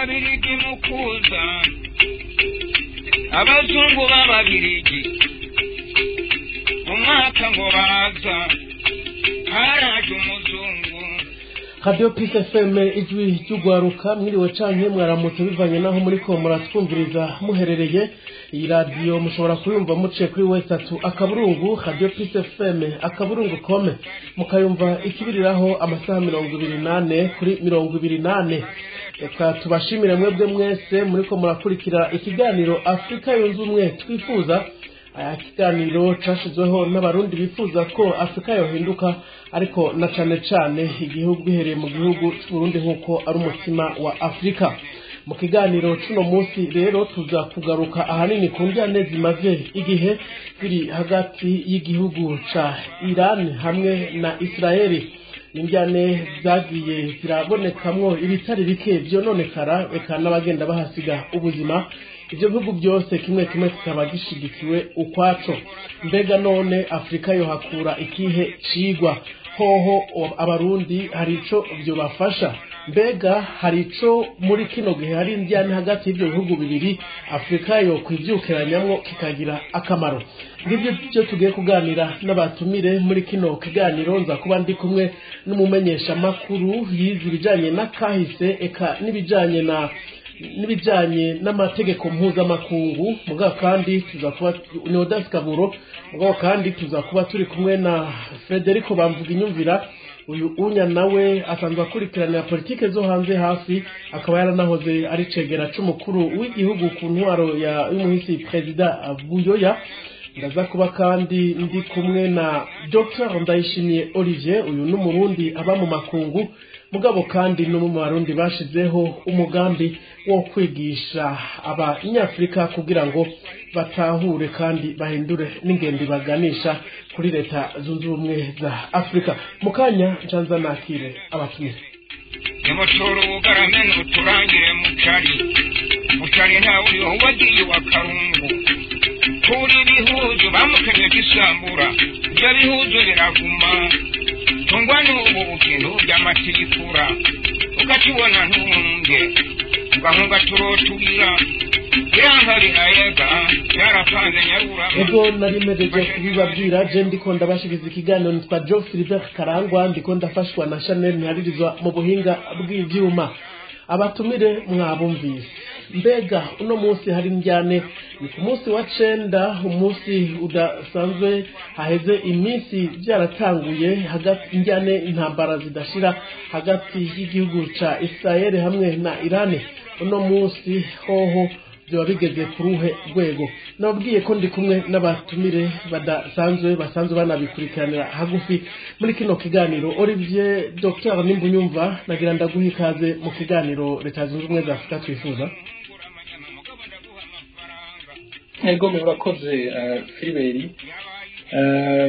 Ababirigi mukuza, abazungu b'ababirigi umwaka ngo baza haraje umuzungu. Radio Peace FM, ijwi ry'ugwaruka, mwiriwe canke mwaramutse bivanye naho muriko muratwumviriza muherereye. Iyi radiyo mushobora kuyumva muciye kuri w3.radiopeacefm.com, mukayumva ikibiriraho amasaha 24/24. Reka tubashimire mwebwe mwese muriko murakurikira ikiganiro Afrika yunze ubumwe twifuza. Aya kiganiro cashizweho n'Abarundi bifuza ko Afrika yohinduka, ariko na cane cane igihugu bihereye mu gihugu c'Uburundi, nk'uko ari umutima wa Afrika. Mu kiganiro cuno munsi rero tuza kugaruka ahanini ku njyane zimaze igihe ziri hagati y'igihugu ca Iran hamwe na Israeli. Injyane zagiye zirabonekamwo ibitari bike vyononekara, eka n'abagenda bahasiga ubuzima. Ivyo bihugu byose kimwe kimwe kikaba gishigikiwe ukwaco. Mbega none Afrika yohakura ikihe cigwa? Hoho Abarundi hari ico vyobafasha? Mbega hari ico muri kino gihe hari indyane hagati y'ivyo bihugu bibiri Afrika yo kwivyukiranyamwo kikagira akamaro? Ngivyo byo tugiye kuganira n'abatumire muri kino kiganiro. Nza kuba ndi kumwe n'umumenyeshamakuru yize ibijanye n'akahise, eka n'ibijanye n'amategeko mpuzamakungu. Mugabo kandi tuza kuba ni Odas Kaburo. Mugabo kandi tuza kuba turi kumwe na Federico Bamvuga Inyumvira. Uyu unya nawe asanzwe akurikiranira politike zo hanze hafi, akaba yaranahoze ari cegera c'umukuru w'igihugu ku ntwaro ya y'umuhisi Perezida Buyoya. Ndaza kuba kandi ndi kumwe na Dr Ndayishimiye Olivier. Uyu n'Umurundi aba mu makungu, mugabo kandi no mu Barundi bashizeho umugambi wo kwigisha Abanyafrika kugira ngo batahure kandi bahindure n'ingendo baganisha kuri Leta Zunze Ubumwe za Afrika. Mu kanya ncanza nakire abatumire. Nimutura ubugarame n'uturangire mucari mucari, ntawe uriho wagiye wa karungu kuri ibihuzu bamukenyeje isambura, ibyo bihuzu biraguma tungwa n'ubu bukintu by'amatirikura ukakibona ntunge ugahunga turoturira biranka birayega byarapanze nyarurama. Ego, nari mejeje kubibabwira. Je ndiko ndabashikiriza ikiganiro nitwa Joe Philibert Karangwa, ndiko ndafashwa na Chanel Ntiharirizwa mu buhinga bw'ivyuma. Abatumire mwabumvise. Mbega uno munsi hari njyane, ni ku munsi wa cenda, umunsi udasanzwe, haheze iminsi byaratanguye hagati njyane, intambara zidashira hagati y'igihugu ca Israel hamwe na Iran. Uno munsi hoho byaba bigeze ku ruhe rwego? Nababwiye ko ndi kumwe n'abatumire badasanzwe, basanzwe banabikurikiranira hagufi muri kino kiganiro. Olivier Dr Nimbunyumva, nagira ndaguha ikaze mu kiganiro Leta Zunze Ubumwe za Afurika twifuza. Ego, murakoze Filiberi,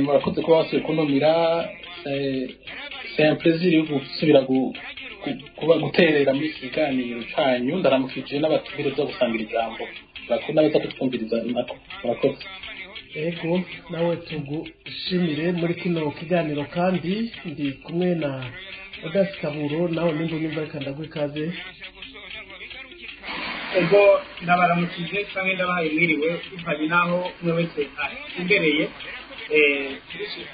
murakoze kuba wasubiye kuntumira. C'est un plaisir yo gusubira kuba guterera muri iki kiganiro canyu. Ndaramukije n'abatumire byo gusangira ijambo, murakoze, n'abaza kutwumviriza nako murakoze. Ego, nawe tugushimire. Muri kino kiganiro kandi ndi kumwe na Odas Kaburo. Nawe Nimbunyumva, reka ndaguha ikaze. Ego, ndabaramukije cyangwa ndabahaye mwiriwe bivanye n'aho umwe wese atumbereye.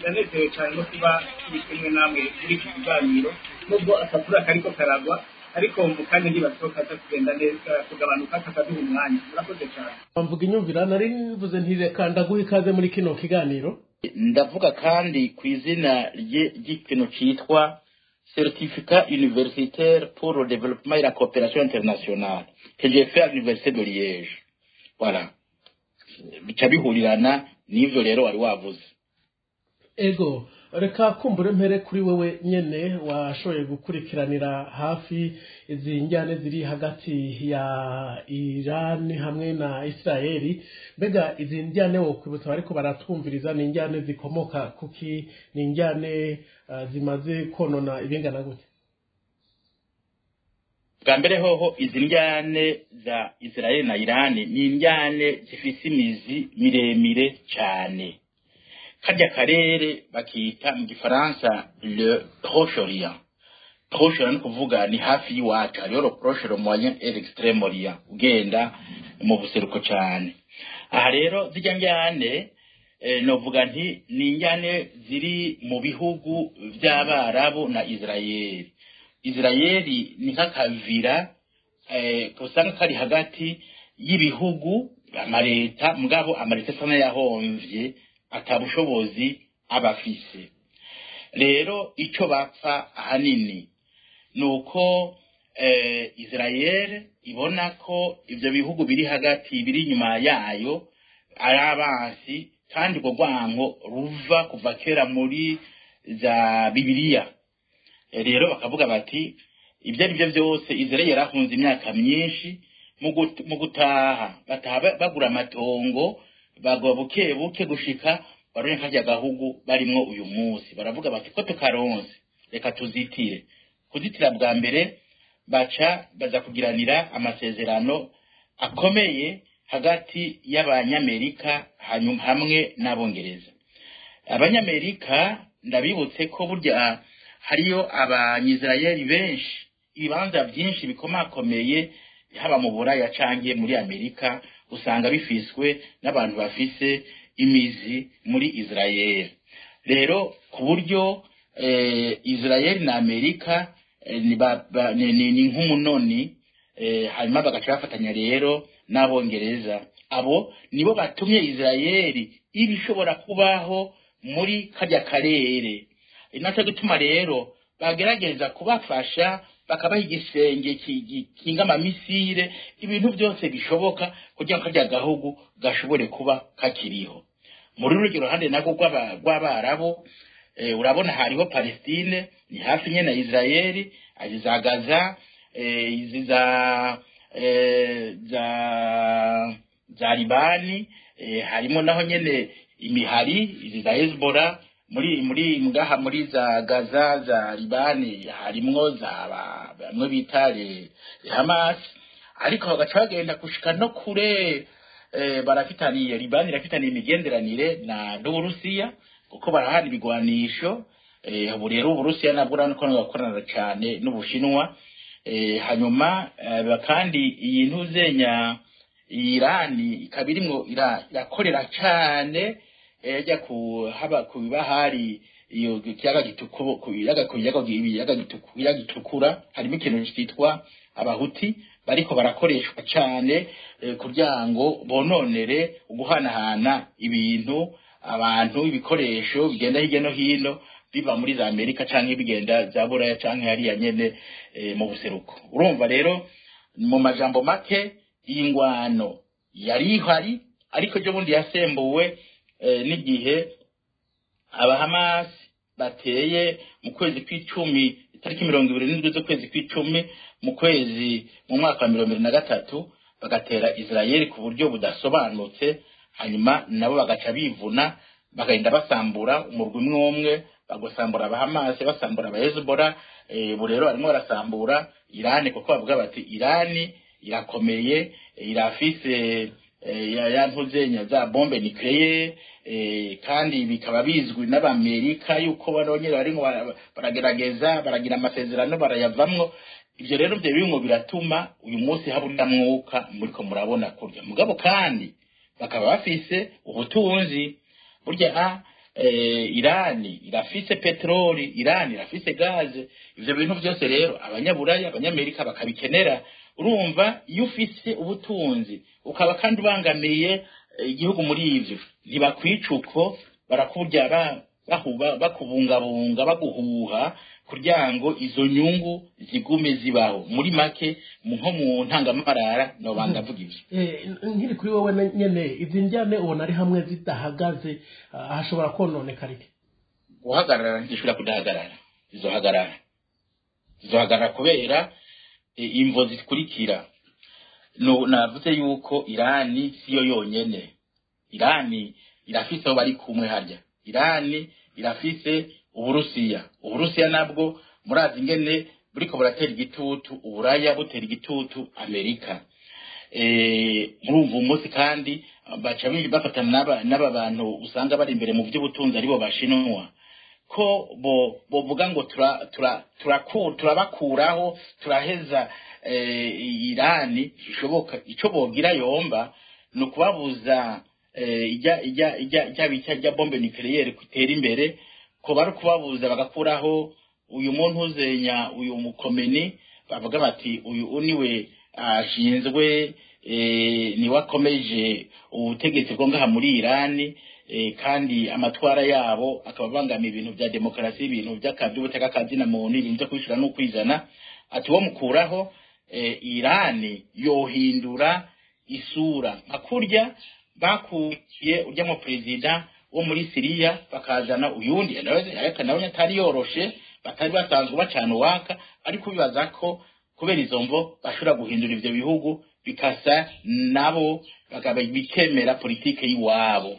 Ndanezerewe cyane no kuba turi kumwe namwe muri iki kiganiro, nubwo akavura kariko karagwa, ariko mu kanya ntibazo kaza kugenda neza kugabanuka kakaduha umwanya. Murakoze cyane. Bamvuga Inyumvira, nari mvuze nti reka ndaguha ikaze muri kino kiganiro. Ndavuga kandi ku izina ry'ikintu cyitwa certificat universitaire pour le développement et la coopération internationale que j'ai fait à l'université de Liège. Voilà, bica bihurirana n'ivyo rero wari wavuze. Ego, reka kumbure mpere kuri wewe nyene washoboye gukurikiranira hafi izi njyane ziri hagati ya Iran hamwe na Israeli. Mbega izi njyane, wokwibutsa bariko baratwumviriza, ni injyane zikomoka kuki? Ni injyane zimaze konona ibingana gute? Bwa mbere hoho, izi njyane za Israel na Iran ni injyane zifise imizi miremire cyane. Karya karere bakita mu Gifaransa le Proche-Orient. Proche ni kuvuga ni hafi y'iwacu, hariho le Proche, le Moyen et l'Extrême Orient, ugenda mu buseruko cyane. Aha rero zijya njyane, novuga nti ni injyane ziri mu bihugu by'Abarabu na Israeli. Israeli ni nk'akavira usanga kari hagati y'ibihugu, amaleta, mugabo amaleta asa n'ayahomvye, atabushobozi aba afise. Rero icyo bapfa ahanini ni uko Israel ibona ko ibyo bihugu biri hagati, biri inyuma yayo, ari abansi, kandi urwo rwango ruva kuva kera muri za Bibiliya. Rero bakavuga bati ibyo ari byo byose Israel yarahunze imyaka myinshi, mu gutaha bataha bagura amatongo, bagwa buke buke gushika baronke karya gahugu barimwo uyu munsi. Baravuga bati ko tukaronse, reka tuzitire. Kuzitira bwa mbere baca baza kugiranira amasezerano akomeye hagati y'Abanyamerika hanyuma hamwe n'Abongereza. Abanyamerika, ndabibutse ko burya hariyo Abanyisirayeli benshi, ibibanza byinshi bikomakomeye haba mu Buraya canke muri Amerika usanga bifiswe n'abantu bafise imizi muri Israel. Rero ku buryo Israel na Amerika ni, ni nk'umunoni, hanyuma bagaca bafatanya rero n'Abongereza. Abo nibo batumye Israel iba ishobora kubaho muri karya karere. Naco gituma rero bagerageza kubafasha, bakabaha igisenge kinga amamisire, ibintu byose bishoboka kugira ngo karya gahugu gashobore kuba kakiriho. Muri urwo ruhande nako rw'Abarabu, urabona hariho Palestine, ni hafi nyene na Israeli, za Gaza, izi za Libani, harimo naho nyene imihari izi za Hezbollah muri ngaha muri za Gaza, za Libani, harimwo za bamwe bita Hamas, ariko bagaca bagenda gushika no kure. Barafitaniye, Libani irafitaniye imigenderanire na n'Uburusiya kuko barahana ibigwanisho. Ubu rero Uburusiya nabwo urabona ko bakorana cyane n'Ubushinwa. Hanyuma kandi iyi ntuzenya Irani ikaba irimwo irakorera cyane, ijya ku haba ku bahari iyo kiyaga gitukura, ku biyaga ibiyaga gitukura, harimo ikintu cyitwa Abahuti bariko barakoreshwa cyane, kugira ngo bononere uguhanahana ibintu, abantu, ibikoresho bigenda hirya no hino biva muri za Amerika canke bigenda za Buraya canke hariya nyene mu buseruko. Urumva rero mu majambo make iyi ngwano yari ihari, ariko ejo bundi yasembuwe n'igihe Abahamas bateye mu kwezi kw'icumi, itariki 27 z'ukwezi kw'icumi mu kwezi mu mwaka wa 2023, bagatera Israel ku buryo budasobanutse, hanyuma nabo bagaca bivuna, bagenda basambura umurwi umwe umwe, bagusambura Abahamas, basambura Abahezbollah. Ubu rero barimo barasambura Irani, kuko bavuga bati Irani irakomeye, irafise ya ntuzenya za bombe nucléaire, kandi bikaba bizwi n'Abamerika yuko barongera barimo baragerageza, baragira amasezerano barayavamwo. Ibyo rero byo bimwe biratuma uyu munsi habura mwuka muriko murabona kurya. Mugabo kandi bakaba bafise ubutunzi. Burya Irani irafise petroli, Irani irafise gaze, ivyo bintu byose rero Abanyaburaya, Abanyamerika bakabikenera. Urumva iyo ufise ubutunzi ukaba kandi ubangamiye igihugu muri ivyo, ntibakwica uko, barakurya, bahuba, bakubungabunga, baguhuha kugira ngo izo nyungu zigume zibaho. Muri make, nko mu ntangamarara noba ndavuga ivyo. Nkiri kuri wowe nyene, izi njyane ubona ari hamwe zidahagaze, hashobora kononekara iki? Guhagarara ntishobora kudahagarara, zizohagarara, zizohagarara kubera imvo zikurikira. No, navuze yuko Irani siyo yonyene. Irani irafise aho bari kumwe harya, Irani irafise Uburusiya. Uburusiya nabwo murazi ingene buriko buratera igitutu Uburaya, butera igitutu Amerika. Murumva umunsi kandi baca bafatana n'aba bantu usanga bari imbere mu by'ubutunzi, aribo Bashinwa. Ko bo bovuga ngo turabakuraho, turaheza Irani, ishoboka. Ico bogira yomba ni ukubabuza ijya bita ijya bombe nucléaire kutera imbere, ko bari kubabuza bagakuraho uyu muntu uzenya uyu mukomeni, bavuga bati uyu uniwe ashinzwe, niwe akomeje ubutegetsi bwo ngaha muri Irani, kandi amatwara yabo akaba abangamiye ibintu bya demokarasi, ibintu by'ubutaka na muntu, ibintu byo kwishura no kwizana. Ati wo mukuraho, Irani yohindura isura nka kurya bakuye urya mu perezida wo muri Siriya, bakazana uyundi nawe, ariko nawe atari yoroshe, batari basanzwe bacana uwaka. Ariko bibaza ko kubera izo mvo bashobora guhindura ivyo bihugu bikasa nabo, bakaba bikemera politike y'iwabo.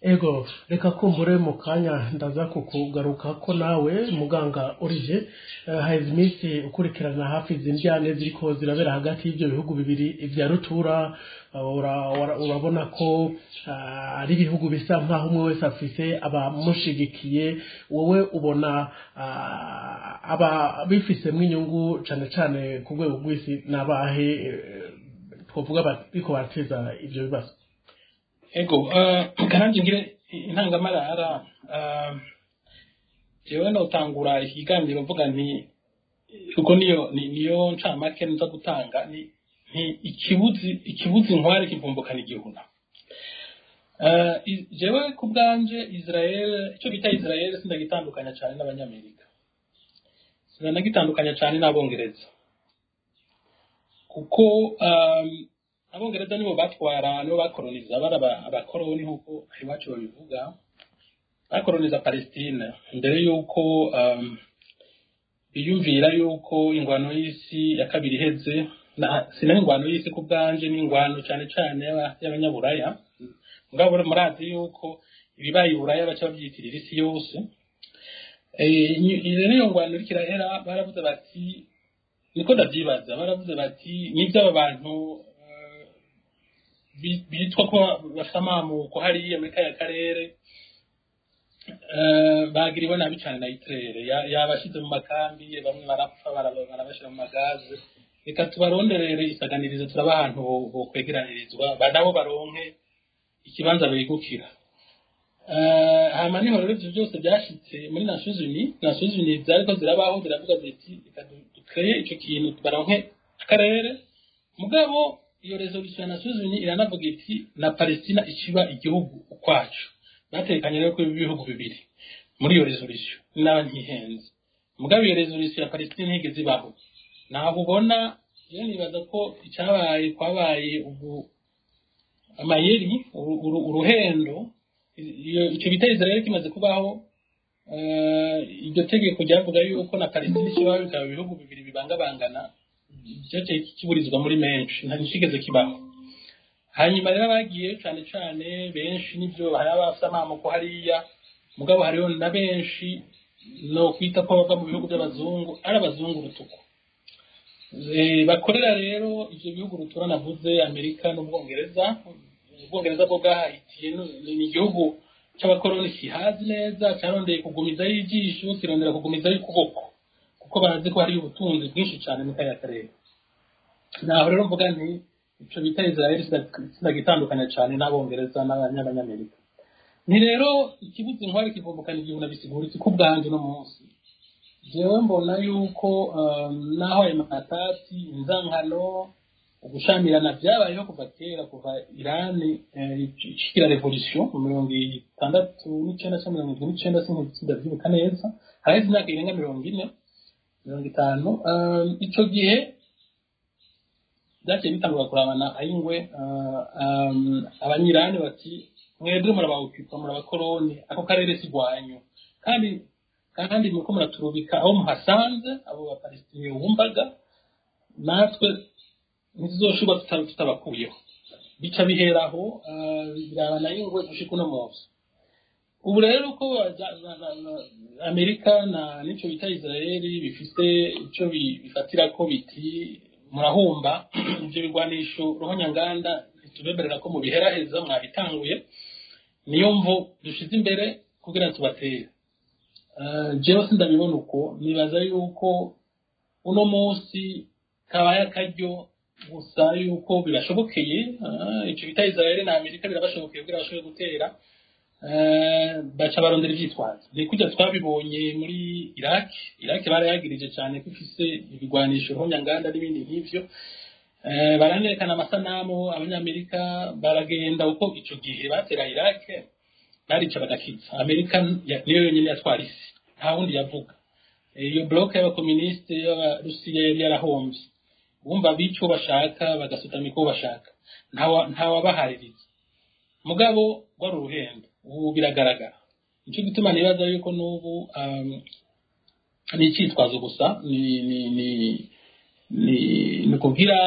Ego, reka kumbure mu kanya ndaza kukugaruka ko nawe muganga Olivier, haheze iminsi ukurikirana hafi izi ndyane ziriko zirabera hagati y'ibyo bihugu bibiri vya rutura. Urabona ko ari ibihugu bisa nk'aho umwe wese afise abamushigikiye. Wowe ubona aba bifisemwo inyungu cane cane ku rwego rw'isi n'abahe, twovuga bariko barateza ivyo bibazo? Ego, kandi ngire intangamarara. Jewe notangura ikiganiro mvuga nti, kuko niyo ncamake nza gutanga, ni ikibuzi inkware kivumbukana igihuna. Jewe ku bwanje, Israel, icyo bita Israel, sindagitandukanya cyane n'Abanyamerika, sinanagitandukanya cyane n'Abongereza, kuko Abongereza nibo batwara, nibo bakoroniza, bari abakoroni nk'uko iwacu babivuga, bakoroniza Palestine mbere y'uko biyumvira y'uko ingwano y'isi ya kabiri iheze. Sinari ingwano y'isi ku bwanje, n'ingwano cyane cyane y'Abanyaburaya. Mugabo murazi yuko ibibaye i Buraya baca babyitirira isi yose. Rero iyo ngwano iriko irahera, baravuze bati, niko ndavyibaza, baravuze bati nibyo aba bantu bitwa ko bafite amamuko hariya muri kaya karere, bagiriwe nabi cyane na Hitler, yabashize mu makambi, bamwe barapfa, barabashyira mu magaze. Reka tubaronderere isaganirizo, turaba ahantu bokwegeranirizwa, nabo baronke ikibanza begukira. Hama niho rero ivyo byose byashitse muri Nations Unies. Nations Unies zariko zirabaho, ziravuga ziti reka dukreye ico kintu, baronke akarere. Mugabo iyo resolution ya Nations Unies iranavuga iti na Palestina ikiba igihugu ukwacu. Batekanye rero ko ibihugu bibiri muri iyo resolution, naba ntihenze. Mugabo iyo resolution ya Palestina ntigeze ibaho. Naho ubona rero nibaza ko icyabaye kwabaye ubu amayeri, uruhendo. Icyo bita Israel kimaze kubaho, iryo tegeko ryavuga yuko na Palestina ikibaho, bikaba ibihugu bibiri bibangabangana, cyaciye kiburizwa muri menshi, nta ntikigeze kibaho. Hanyuma rero bagiye cyane cyane benshi, nibyo, hari abafite amamoko hariya, mugabo hariho na benshi no kwita ko bava mu bihugu by'abazungu, ari abazungu rutuku. Bakorera rero ivyo bihugu rutura navuze, Amerika n'Ubwongereza. Ubwongereza bwo bwahahitiye, ni igihugu c'abakoroni kihazi neza, carondeye kugumizayo ijisho, kirondera kugumizayo ukuboko, kuko bazi ko hariyo ubutunzi bwinshi cyane muri kariya karere. Naho rero mvuga nti ico bita Israel sinagitandukanya cyane n'Abongereza n'Abanyamerika. Ni rero ikibuza inkware kivumbukana igihuna bisigura iki ku bwanjye no munsi? Jewe mbona yuko naho ayo matati, inzankano, ugushamirana byabayeho kuva kera, kuva Irani ishikira revolution mu 69 cyangwa 79, sindavyibuka neza, haraheze imyaka irenga 40, 50. Ico gihe byaciye bitangura kurabana ayingwe. Abanyirani bati mwebwe murabawukipa, murabakoroni, ako karere si rwanyu, kandi muko muraturubika aho muhasanze abo Bapalestiniye wumvaga, natwe ntituzoshobora tutabakuyeho. Bica biheraho, birabana y'ingwe gushika uno munsi. Ubu rero ko Amerika na n'ico bita Israeli bifise ico bifatira ko biti murahumba ivyo bigwanisho ruhonyanganda, ntitubemerera ko mubiheraheza mwabitanguye, niyo mvo dushize imbere Kugira tubatere. Jewe sindabibona uko. Nibaza yuko uno munsi kabaye akaryo gusa yuko bibashobokeye, ico bita Israel na Amerika birabashobokeye kugira bashobore gutera, baca barondera ivyitwazo. Ni kurya twabibonye muri Iraq. Iraq barayagirije cyane ko ifise ibigwanisho ruhonyanganda n'ibindi nk'ivyo. Baranerekana amasanamu, Abanyamerika baragenda, uko ico gihe batera Iraq barica bagakiza. Amerika niyo yonyine yatwara isi, nta wundi yavuga. Iyo bloc y'abakomunisite y'Abarusiya yari yarahomvye, bumva bica uwo bashaka, bagasutamika uwo bashaka, ntawabahaririza. Mugabo rwari uruhendo, ubu biragaragara. Nicyo gituma nibaza yuko n'ubu ni icyitwazo gusa, ni kugira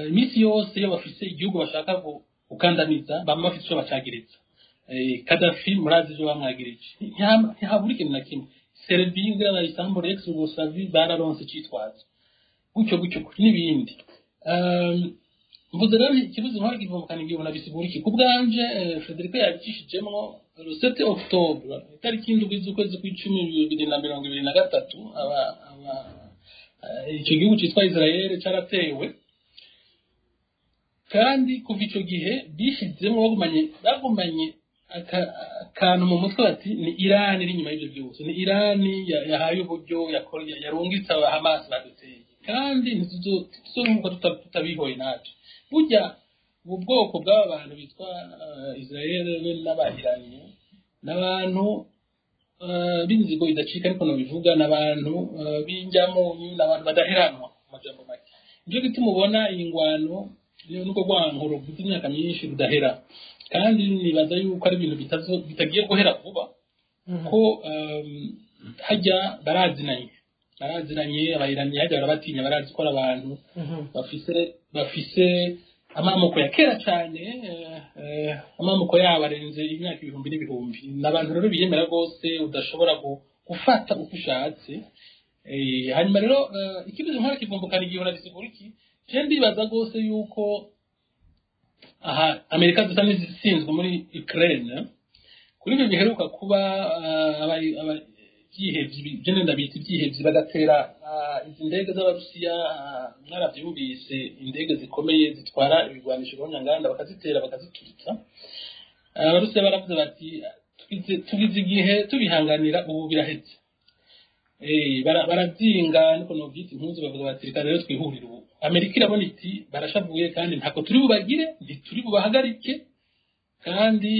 iminsi yose iyo bafise igihugu bashaka gukandamiza, bama bafite icyo bacagiriza. Kadafi murazi ibyo bamwagirije, ntihabura ikintu na kimwe. Serbia kugira bayisambure, ex Yugoslavie, bararonse icitwazo gutyo gutyo gutyo n'ibindi. Mvuze rero ikibuze intwari kivumbukana igihe unabisigura iki? Ku bwanje, Frederico yabicishijemwo, le 7 octobre, itariki 7 z'ukwezi kw'icumi 2023, aba icyo gihugu cyitwa Israel caratewe. Kandi kuva ico gihe bishizemo, bagumanye akantu mu mutwe bati ni Irani iri inyuma y'ivyo byose, ni Irani yahaye uburyo, yarungitse aba Hamas baduteye, kandi ntituzunguka tutabihoye natwe. Burya ubu bwoko bw'aba bantu bitwa Israel be n'Abahiraniye n'abantu b'inzigo idacika, ariko nobivuga n'abantu b'injyamunyu, n'abantu badaheranwa mu majambo make. Nicyo gituma ubona iyi ngwano n'ubwo rwanko ruvuze imyaka myinshi rudahera, kandi nibaza yuko ari ibintu bitagiye guhera vuba, ko hajya barazinanye Abayirani, hajya barabatinya, barazi ko ari abantu bafise amamoko ya kera cyane, amamoko yabo arenze imyaka ibihumbi n'ibihumbi. Ni abantu rero biyemera rwose, udashobora gufata uko ushatse. Hanyuma rero ikibazo nkora kivumbukana igihe unabisigura iki? Je ndibaza rwose yuko aha Amerika zisa n'izitsinzwe muri Ukraine kuri ibyo biheruka kuba, ibyihevyi, byo ndabita ibyihevyi, bagatera izi ndege z'Abarusiya. Mwaravyumvise, indege zikomeye zitwara ibigwanisho ruhonyanganda, bakazitera bakazituritsa. Abarusiya baravuze bati tugize igihe tubihanganira, ubu biraheze. Barabyinga niko novyita impuzu, bavuga bati reka rero twihurire. Ubu Amerika irabona iti barashavuye, kandi ntako turi bubagire, ntituri bubahagarike, kandi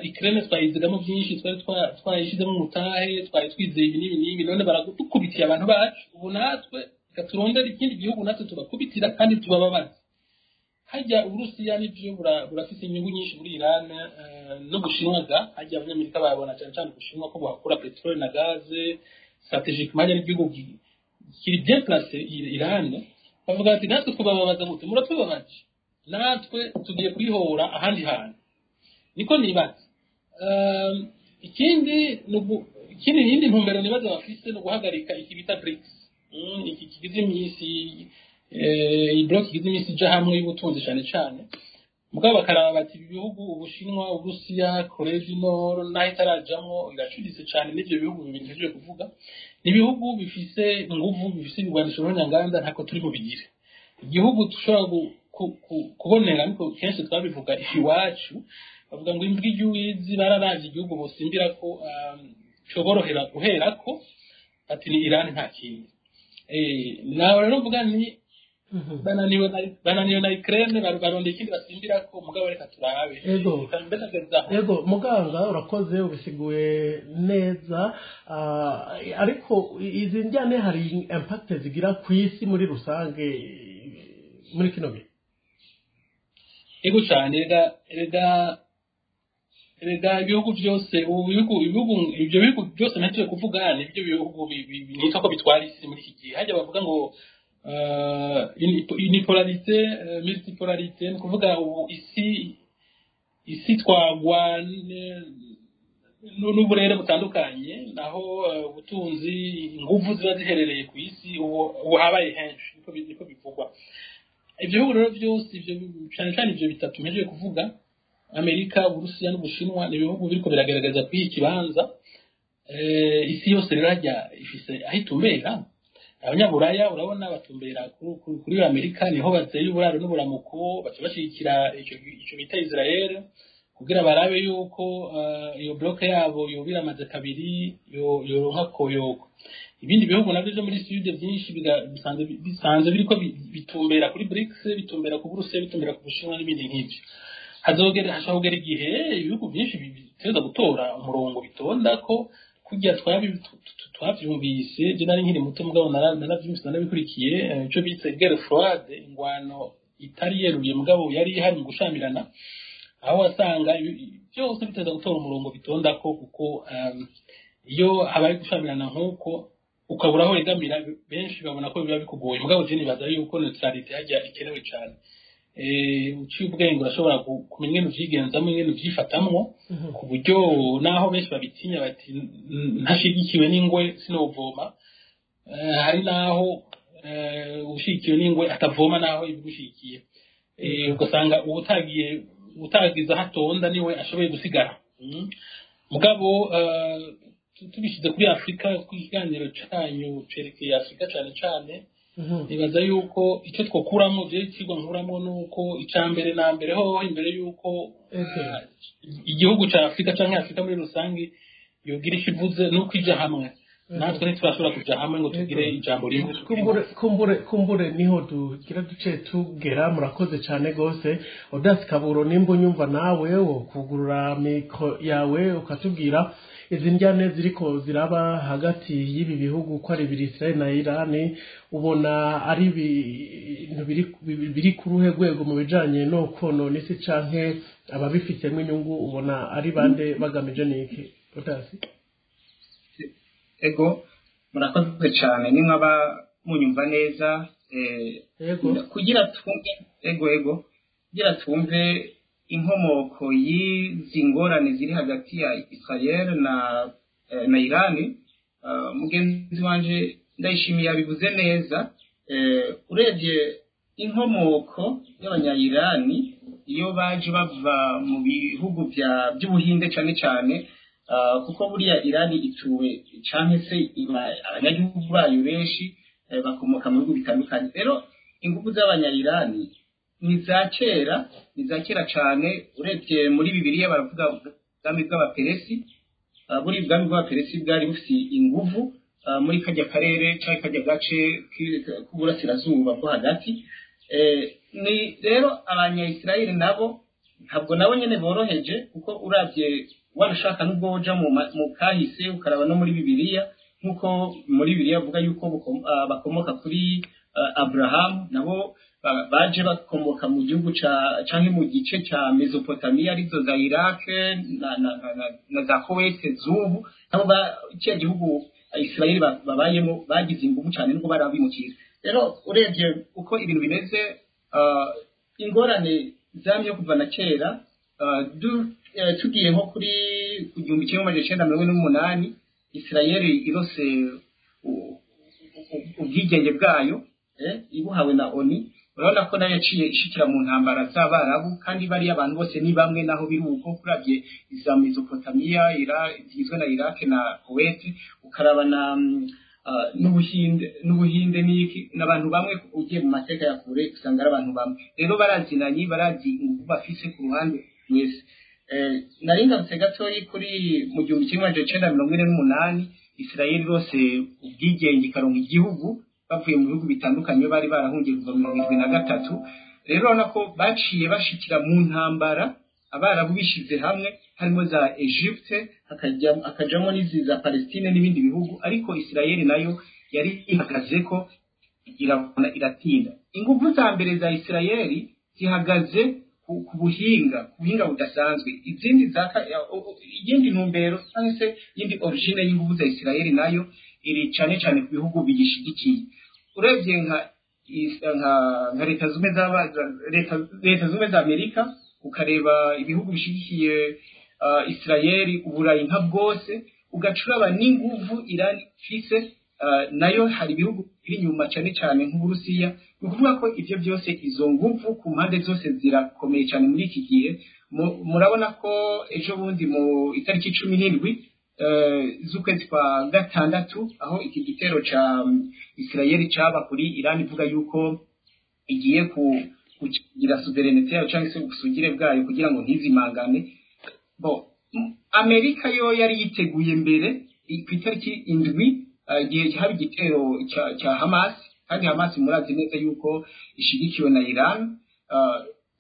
Ukraine twayizigamo byinshi, twari twayishyizemo umutahe, twari twizeye ibi n'ibi n'ibi, none baradukubitiye abantu bacu. Ubu natwe reka turondere ikindi gihugu natwe tubakubitira kandi tubababaze. Hajya Uburusiya nibyo burafise inyungu nyinshi muri Iran, n'Ubushinwa ga hajya Abanyamerika babona cyane cyane Ubushinwa ko buhakura peteroli na gaze. Stratégiquement ari igihugu kiri bien placé Iran. Bavuga bati natwe tubababaza gute? Muratubabaje, natwe tugiye kwihora ahandi hantu. Niko nibaza. Ikindi yindi ntumbero nibaza bafise ni uguhagarika iki bita BRICS, iki kigize iminsi, iyi bloc igize iminsi ija hamwe y'ubutunzi cyane cyane. Mugabo bakaraba bati ibi bihugu, Ubushinwa, Uburusiya, Corée du Nord naho itarajamwo iracuritse cyane n'ivyo bihugu bibiri ntejeje kuvuga, ni ibihugu bifise inguvu, bifise ibigwanisho ruhonyanganda, ntako turi bubigire. Igihugu dushobora kubonera, ariko kenshi twabivuga iwacu, bavuga ngo imbwa ijya uwizi. Bararavye igihugu bosimbira ko coborohera guherako, ati ni Iran, nta kindi. Nawe rero mvuga ni bananiwe na Ukraine, barondeye ikindi basimbirako. Mugabo reka turabe. Ego. Reka mbe aho. Ego muganga, urakoze, ubisiguye neza. Ariko izi njyane hari impact zigira ku isi muri rusange muri kino gihe? Ego cyane. Rega ibihugu byose ubu, ibihugu ibyo bihugu byose ntagiye kuvuga, nibyo bihugu nitwa ko bitwara isi muri iki gihe. Hajya bavuga ngo unipolarité, multipolarité, ni ukuvuga ubu isi twagwa n'uburere butandukanye, naho ubutunzi, ingufu ziba ziherereye ku isi ubu habaye henshi, niko bivugwa. Ibyo bihugu rero byose ibyo, cyane cyane ibyo bitatu mpejeje kuvuga. Amerika, Uburusiya n'Ubushinwa ni ibihugu biriko biragaragaza kwiha ikibanza. Isi yose rero harya ifise aho itumbera. Abanyaburaya urabona batumbera kuri Amerika, niho bazeye uburaro n'uburamuko, baca bashigikira ico bita Israel kugira barabe yuko iyo bloc yabo yoba iramaze kabiri yoronka koyoko. Ibindi bihugu navyo vyo muri Sud vyinshi bisanzwe biriko bitumbera kuri BRICS, bitumbera ku Burusiya, bitumbera ku Bushinwa n'ibindi nk'ivyo. Hazogera, hashobora kugera igihe ibihugu byinshi biteza gutora umurongo bitonda ko kurya twavyumvise. Je nari nkiri muto, mugabo naravyumvise, narabikurikiye, ico bise guerre froide, ingwano itari yeruye mugabo yari ihari mu gushamirana, aho wasanga byose biteza gutora umurongo bitonda ko, kuko iyo habaye gushamirana nk'uko ukabura aho wegamira, benshi babona ko biba bikugoye. Mugabo je nibaza yuko neutralité hajya ikenewe cane. Uciye ubwenge urashobora kumenya ingene uvyigenzamwo, ingene uvyifatamwo, ku buryo naho benshi babitinya bati ntashigikiwe n'ingwe sinovoma. Hari naho ushigikiwe n'ingwe atavoma naho ibigushigikiye. Ugasanga uwutagiye utagize aho atonda niwe ashoboye gusigara. Mugabo tubishyize kuri Afurika, ku kiganiro canyu cerekeye Afurika cane cane, nibaza yuko icyo twokuramo, je ikigwa nkuramo, nuko ica mbere na mbere hoho, imbere yuko igihugu ca Afurika canke Afurika muri rusange yogira icyo ivuze, nuko ija hamwe. Natwe ntiturashobora kuja hamwe ngo tugire ijambo rimwe. Kumbure niho tugira duce tugera. Murakoze cyane gose. Odasi Kaburo, nimba unyumva nawe wo kugurura micro yawe ukatubwira izi njyane ziriko ziraba hagati y'ibi bihugu ko ari bibiri, Israel na Iran, ubona ari ibintu biri ku ruhe rwego mu bijanye no konona isi, canke ababifitemo inyungu ubona ari bande, bagamije niki, Odasi? Ego, murakoze cyane. Nimwaba munyumva neza, Yego. kugira twumve, ego, kugira twumve inkomoko y'izi ngorane ziri hagati ya Israel na Iran, mugenzi wanje Ndayishimiye yabivuze neza. Urebye inkomoko y'abanya-Irani, iyo baje bava mu bihugu by'Ubuhinde cyane cyane, kuko buriya Irani ituwe canke se abanyagihugu bayo benshi bakomoka mu bihugu bitandukanye. Rero ingufu z'abanya-Irani ni za kera, ni za kera cyane. Urebye muri Bibiliya baravuga ubwami bw'Abaperesi. Buri bwami bw'Abaperesi bwari bufite inguvu muri kajya karere cyangwa kajya gace k'uburasirazuba bwo hagati. Ni rero abanya-Israel nabo ntabwo nabo nyene boroheje, kuko uravye wanashaka nubwo woja mu kahise ukaraba no muri Bibiliya, nkuko muri Bibiliya avuga yuko bakomoka kuri Abraham, nabo baje bakomoka mu gihugu ca canke mu gice ca Mesopotamia, arizo za Iraq na za Kuwait z'ubu. Nabo kiriya gihugu Israel babayemo bagize ingufu cyane nubwo bari abimukira. Rero urebye uko ibintu bimeze, ingorane zamye kuva na kera, tugiye nko kuri ku 1948, Israel irose ubwigenge bwayo, ibuhawe na ONU, urabona ko nayo yaciye ishikira mu ntambara z'Abarabu, kandi bariya abantu bose ni bamwe. Naho biri uko, kuravye iza Mesopotamia zigizwe na Iraq na Kuwait, ukaraba na n'Ubuhinde n'iki, n'abantu bamwe. Ugiye mu mateka ya kure usanga ari abantu bamwe. Rero barazinanye, barazi ingufu bafise ku ruhande mwese. Nari ngarutse gatoyi kuri mu 1948, Israel rose ubwigenge ikaronka igihugu bavuye mu bihugu bitandukanye bari barahungiye kuva 73. Rero urabona ko baciye bashikira mu ntambara, Abarabu bishize hamwe, harimo za Egypte, hakajamo n'izi za Palestine n'ibindi bihugu, ariko Israel nayo yari ihagaze ko irabona iratinda. Ingufu za mbere za Israel zihagaze ku buhinga budasanzwe. Izindi za iyindi ntumbero cyangwa se iyindi origine y'ingufu za Israel nayo iri cane cane ku bihugu bigishigikiye. Urebye nka Leta Zumwe za Amerika, ukareba ibihugu bishigikiye Israel, Uburayi nka bwose, ugacuraba n'inguvu Iran ifise, nayo hari ibihugu biri inyuma cyane cyane nk'Uburusiya. Ni ukuvuga ko ibyo byose, izo nguvu ku mpande zose zirakomeye cyane muri iki gihe. Murabona ko ejo bundi mu itariki 17 z'ukwezi kwa gatandatu, aho iki gitero ca Israel caba kuri Iran, ivuga yuko igiye kugira souveraineté yayo cyangwa se ubusugire bwayo kugira ngo ntizimangane. Bon, Amerika yo yari yiteguye mbere ku itariki 7, igihe haba igitero cya Hamas, kandi Hamas murazi neza yuko ishigikiwe na Iran.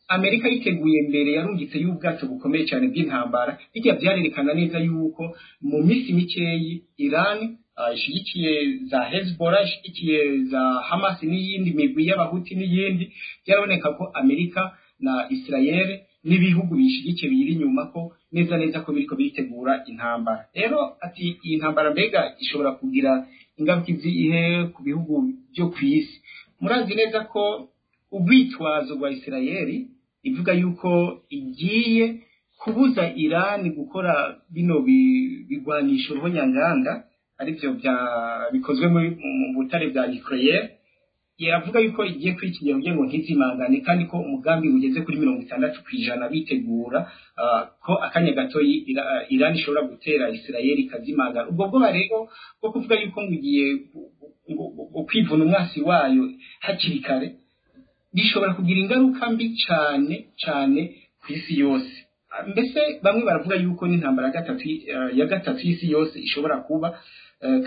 Amerika yiteguye mbere, yarungitse y'ubwato bukomeye cyane bw'intambara. Bijya byarerekana neza yuko mu minsi mikeyi Iran ishigikiye za Hezbollah, ishigikiye za Hamas n'iyindi migwi y'abahuti n'iyindi, byaraboneka ko Amerika na Israel n'ibihugu bishigikiye biri inyuma ko neza neza ko biriko biritegura intambara. Rero ati iyi ntambara mbega ishobora kugira ingaruka izihe ku bihugu byo ku isi? Murazi neza ko urwitwazo rwa Israel ivuga yuko igiye kubuza Iran gukora bino bigwanisho ruhonyanganda, arivyo bya bikozwe mu butare bwa nucléaire, yavuga yuko igiye kwikingira kugira ngo ntizimangane, kandi ko umugambi ugeze kuri 60% bitegura ko akanya gato Iran ishobora gutera Israel ikazimangana. Ubwo bwoba rero bwo kuvuga yuko ngo igiye kwivuna umwasi wayo hakiri kare bishobora kugira ingaruka mbi cyane cyane ku isi yose. Mbese bamwe baravuga yuko n'intambara ya gatatu y'isi yose ishobora kuba,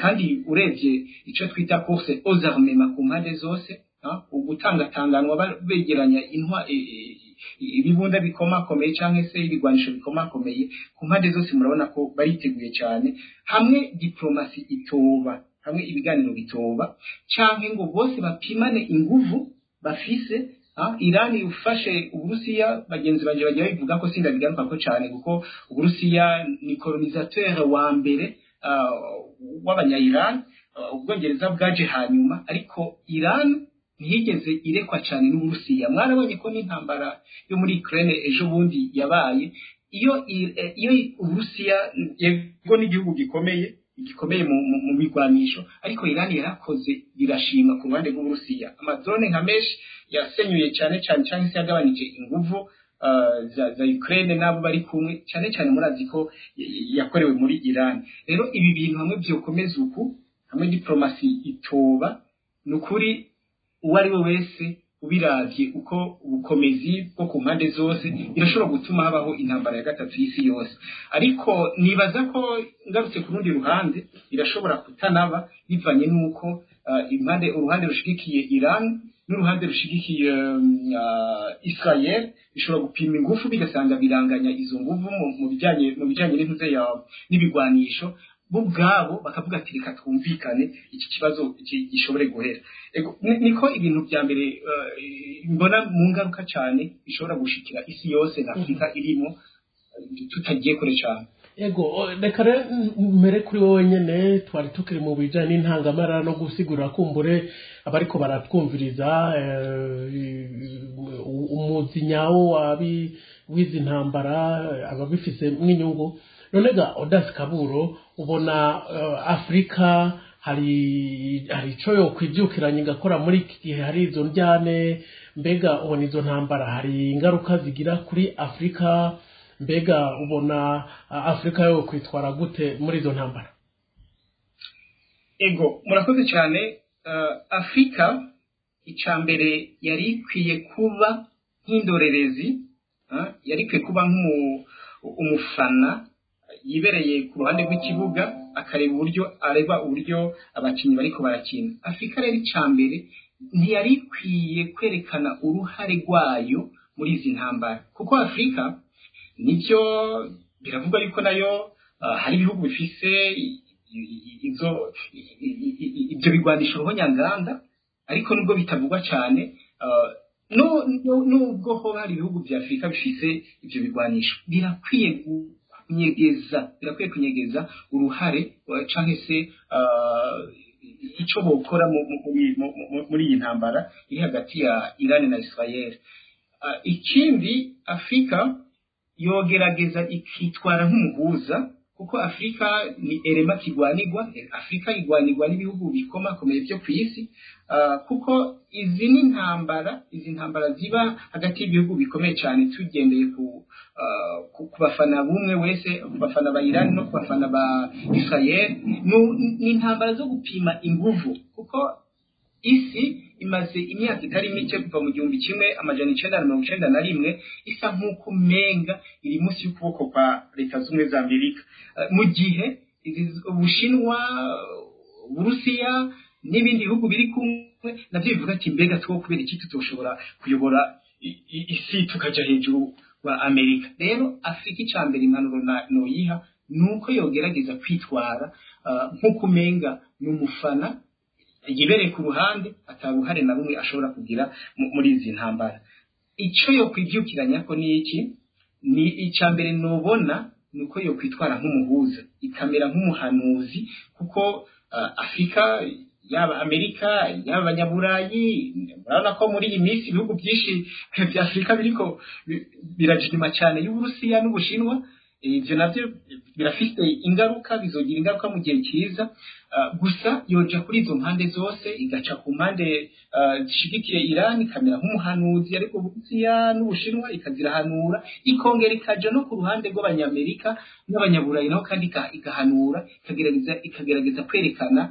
kandi urebye icyo twita course aux armements ku mpande zose, ugutangatanganwa begeranya intwa, ibibunda bikomakomeye cyangwa se ibigwanisho bikomakomeye ku mpande zose, murabona ko bariteguye cyane. Hamwe diplomasi itoba, hamwe ibiganiro bitoba, cyangwa ngo bose bapimane inguvu bafise, Iran ufashe Uburusiya, bagenzi banje bagiye babivuga ko sindabigaruka ko cyane, kuko Uburusiya ni colonisateur wa mbere w'abanya-Iran, Ubwongereza bwaje hanyuma, ariko Iran ntiyigeze irekwa cyane n'Uburusiya. Mwarabonye ko n'intambara yo muri Ukraine ejo bundi yabaye, iyo Uburusiya yego n'igihugu gikomeye mu migwanisho, ariko Iran yarakoze birashima ku ruhande rw'Uburusiya. Amadrone nka menshi yasenyuye cyane cyane cyangwa se yagabanije inguvu za Ukraine nabo bari kumwe, cyane cyane murazi ko yakorewe muri Iran. Rero ibi bintu hamwe byokomeza uku, hamwe diplomasi itoba, nukuri uwo ari we wese ubiravye uko ubukomezi bwo ku mpande zose birashobora gutuma habaho intambara ya gatatu y'isi yose. Ariko nibaza ko ngarutse ku rundi ruhande irashobora kutanaba, bivanye n'uko impande uruhande rushigikiye Iran n'uruhande rushigikiye Israel bishobora gupima ingufu bigasanga biranganya izo nguvu mu bijyanye n'intuze ya n'ibigwanisho, bo ubwabo bakavuga ati reka twumvikane iki kibazo gishobore guhera. Niko ibintu bya mbere mbona mu ngaruka cyane bishobora gushikira isi yose na Afurika irimo, tutagiye kure cyane. Ego, reka rero mbere kuri wowe nyene, twari tukiri mu bijanye n'intangamara no gusigurira kumbure abariko baratwumviriza umuzi nyawo w'izi ntambara ababifise mw'inyungu. None ga Audace Kaburo, ubona Afrika hari ico yokwivyukiranya igakora muri iki gihe hari izo ndyane? Mbega ubona izo ntambara hari ingaruka zigira kuri Afrika? Mbega ubona Afrika yo kwitwara gute muri izo ntambara? Ego, murakoze cyane. Afrika icya mbere yari ikwiye kuba nk'indorerezi, yari ikwiye kuba nk'umufana yibereye ku ruhande rw'ikibuga, akareba uburyo areba uburyo abakinnyi bariko barakina. Afrika rero icya mbere ntiyari ikwiye kwerekana uruhare rwayo muri izi ntambara, kuko Afrika nibyo biravugwa yuko nayo hari ibihugu bifise ibyo bigwanisho ruhonyanganda, ariko nubwo bitavugwa cyane, nubwo ho hari ibihugu bya Afurika bifise ibyo bigwanisho, birakwiye kunyegeza uruhare canke se ico bokora muri iyi ntambara iri hagati ya Iran na Israel. Ikindi, Afurika yogerageza ikitwara nk'umuhuza, Kuko Afurika ni erema kigwanigwa, Afurika igwanigwa n'ibihugu bikomakomeye byo ku isi, kuko izi ni intambara, izi ntambara ziba hagati y'ibihugu bikomeye cyane, tugendeye ku bafana bumwe wese, ku bafana ba Iran no ku bafana ba Israel, ni intambara zo gupima inguvu, kuko isi imaze imyaka itari mike kuva mu 1991 isa nk'uko umenga iri munsi y'ukuboko kwa Leta Zunze za Amerika, mu gihe Ubushinwa, Uburusiya n'ibindi bihugu biri kumwe nabyo bivuga ati: "Mbega two kubera iki tutoshobora kuyobora isi, tukajya hejuru wa Amerika?" Rero Afurika, icya mbere impanuro noyiha ni uko yogerageza kwitwara nk'uko umenga ni umufana yibereye ku ruhande, ataruhare na rumwe ashobora kugira muri izi ntambara. Icyo yo kwibyukiranya ko ni iki? Ni icya mbere nubona ni uko yo kwitwara nk'umuhuza, ikamera nk'umuhanuzi, kuko Afurika, yaba Amerika, yaba Abanyaburayi, murabona ko muri iyi minsi ibihugu byinshi bya Afurika biriko biraja inyuma cyane y'Uburusiya n'Ubushinwa. Ibyo nabyo birafite ingaruka, bizogira ingaruka mu gihe cyiza. Gusa yoja kuri izo mpande zose, igaca ku mpande zishigikiye Iran, ikamera nk'umuhanuzi, ariko Uburusiya n'Ubushinwa ikazirahanura, ikongera ikaja no ku ruhande rw'Abanyamerika n'Abanyaburayi naho kandi igahanura, ikagerageza kwerekana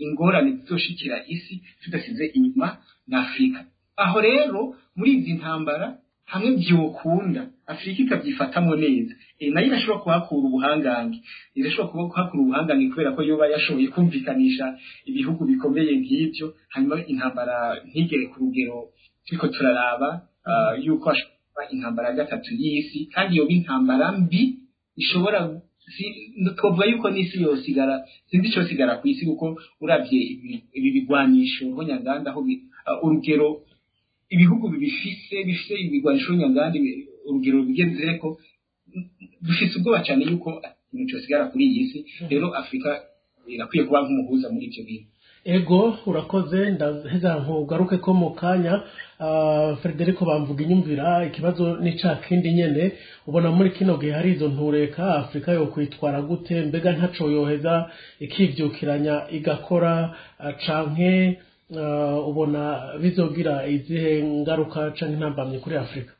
ingorane zizoshikira isi tudasize inyuma na Afurika. Aho rero muri izi ntambara, hamwe byokunda Afurika ikabyifatamo neza, nayo irashobora kuhakura ubuhangange, irashobora kuhakura ubuhangange kubera ko yoba yashoboye kumvikanisha ibihugu bikomeye nk'ibyo, hanyuma intambara ntigere ku rugero turiko turaraba yuko hashobora intambara ya gatatu y'isi, kandi yoba intambara mbi ishobora, twavuga yuko n'isi yosigara, sinzi icosigara ku isi, kuko uravye ibi bigwanisho ruhonyanganda, aho urugero ibihugu bibifise, bifise ibigwanisho nyanganda, urugero bigezeko, dufise ubwoba cyane yuko ikintu cyosigara kuri iyi si. Rero Afurika irakwiye kuba nk'umuhuza muri ibyo bintu. Ego, urakoze. Ndaheza nkugaruke ko mu kanya. Frederico bamvuga inyumvira, ikibazo ni ca kindi nyene: ubona muri kino gihe hari izo ntureka, Afurika yo kwitwara gute? Mbega ntaco yoheza ikivyukiranya igakora, canke ubona bizogira izihe ngaruka canke intambamyi kuri Afurika?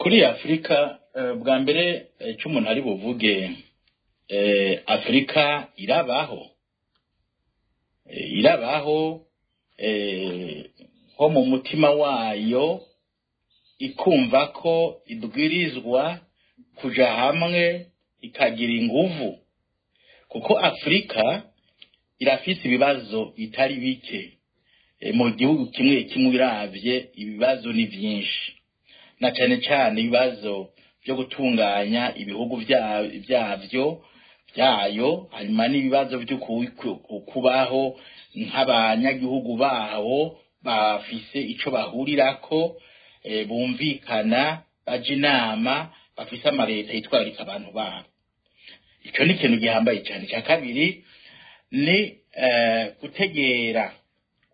Kuri Afurika, bwa mbere icyo umuntu ari buvuge, Afurika irabaho, irabaho nko mu mutima wayo ikumva ko ibwirizwa kuja hamwe ikagira inguvu, kuko Afurika irafise ibibazo bitari bike. Mu gihugu kimwe kimwe uravye ibibazo ni vyinshi, na cane cane ibibazo byo gutunganya ibihugu byavyo byayo, hanyuma n'ibibazo byo kubaho nk'abanyagihugu baho bafise ico bahurirako, bumvikana, baja inama, bafise amaleta yitwararika abantu babo. Ico ni ikintu gihambaye cyane. Icya kabiri ni gutegera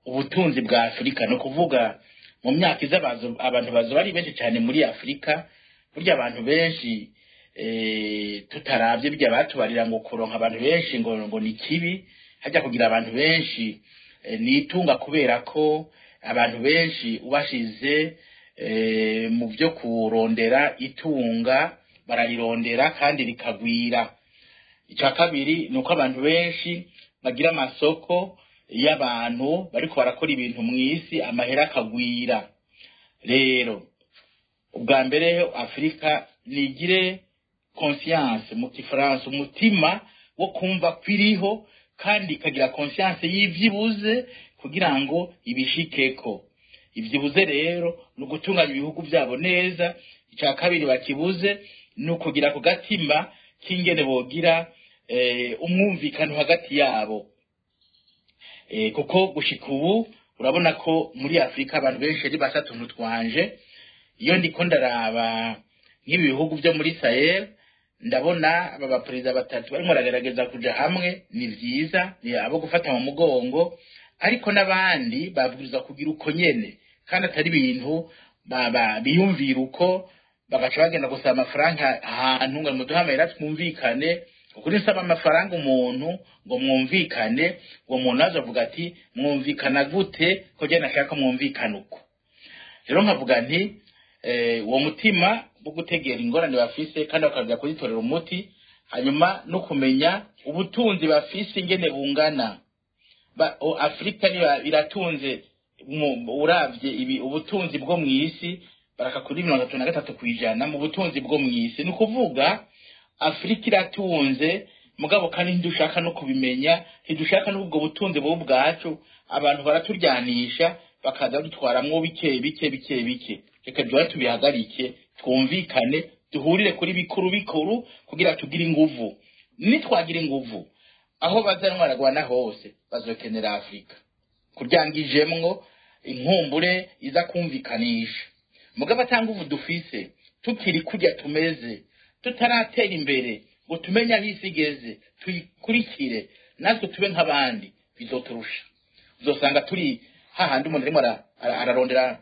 ubutunzi bwa Afurika, ni ukuvuga mu myaka iza abantu bazoba ari benshi cyane muri Afurika. Burya abantu benshi, tutaravye birya batubarira ngo kuronka abantu benshi ngo ni kibi, hajya kugira abantu benshi ni itunga, kubera ko abantu benshi ubashize mu byo kurondera itunga bararirondera kandi rikagwira. Icya kabiri ni uko abantu benshi bagira amasoko y'abantu bariko barakora ibintu mu isi, amahera akagwira. Rero ubwa mbere Afurika nigire conscience, mu gifaransa umutima wo kumva kwiriho, kandi ikagira conscience y'ivyibuze kugira ngo ibishikeko. Ivyibuze rero ni ugutunganya ibihugu byabo neza. Icya kabiri bakibuze ni ukugira ku gatima k'ingene bogira umwumvikano hagati yabo, kuko gushika ubu urabona ko muri Afurika abantu benshi ari basa tuntu twanje. Iyo ndiko ndaraba nk'ibi bihugu byo muri Sahel, ndabona aba baperezida batatu barimo baragerageza kuja hamwe, ni vyiza, ni abo gufata mu mugongo, ariko n'abandi babwirizwa kugira uko nyene, kandi atari ibintu biyumvira uko bagaca bagenda gusaba amafaranga ahantu ngo muduhe amahera twumvikane. Kuko nisaba amafaranga umuntu ngo mwumvikane, uwo muntu azavuga ati mwumvikana gute ko jye nashaka mwumvikana uko. Rero nkavuga nti uwo mutima wo gutegera ingorane bafise kandi bakaza kuzitorera umuti, hanyuma no kumenya ubutunzi bafise ingene bungana. Afrika niba iratunze, uravye ibi ubutunzi bwo mw'isi baraka kuri 33% mu butunzi bwo mw'isi. Ni ukuvuga Afrika iratunze, mugabo kandi ntidushaka no kubimenya, ntidushaka n'ubwo butunzi bubu bwacu. Abantu baraturyanisha bakaza badutwaramwo bike bike bike bike. Reka duha tubihagarike, twumvikane, duhurire kuri bikuru bikuru kugira tugire inguvu. Nitwagira inguvu, aho bazantwaragwana hose bazokenera Afrika kuryangijemwo inkumbure iza kumvikanisha. Mugabo ata nguvu dufise, tukiri kurya tumeze, tutaratera imbere ngo tumenye aho isi igeze tuyikurikire natwe tube nk'abandi, bizoturusha. Uzosanga turi hahandi umuntu arimo ararondera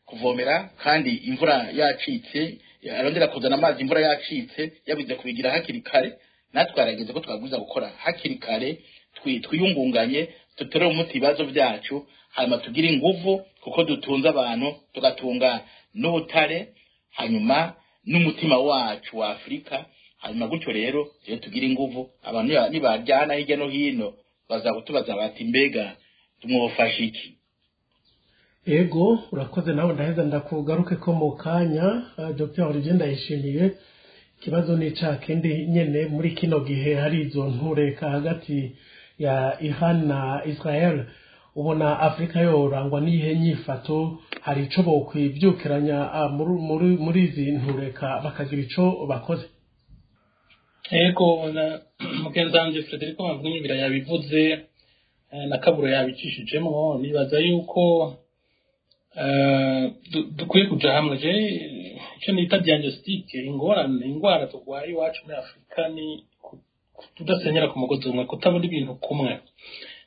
kuvomera kandi imvura yacitse, arondera kuzana amazi imvura yacitse, yabuze kubigira hakiri kare. Natwe harageze ko twabwiza gukora hakiri kare, twiyungunganye, dutere umuti ibibazo byacu, hanyuma tugire inguvu kuko dutunze abantu, tugatunga n'ubutare, hanyuma n'umutima wacu wa Afrika. Hanyuma gutyo rero iyo tugira inguvu, abantu nibaryana hirya no hino bazakutubaza bati mbega tumwofasha iki? Ego, urakoze nawe, ndaheza ndakugaruke ko mu kanya. Dr Olivier Ndayishimiye, ikibazo ni ca kindi nyene. Muri kino gihe hari izo ntureka hagati ya Iran na Israel, ubona Afrika yorangwa n'iyihe nyifato? Hari ico bokwivyukiranya muri izi ntureka bakagira ico bakoze? Ego, na mugenzi wanje Frederico Bamvuginyumvira yabivuze, na Kaburo yabicishijemwo. Nibaza yuko dukwiye kuja hamwe. Je icyo nita diagnostic, ingorane, ingwara turwaye iwacu muri Afurika ni kudasenyera ku mugozi umwe, kutabona ibintu kumwe.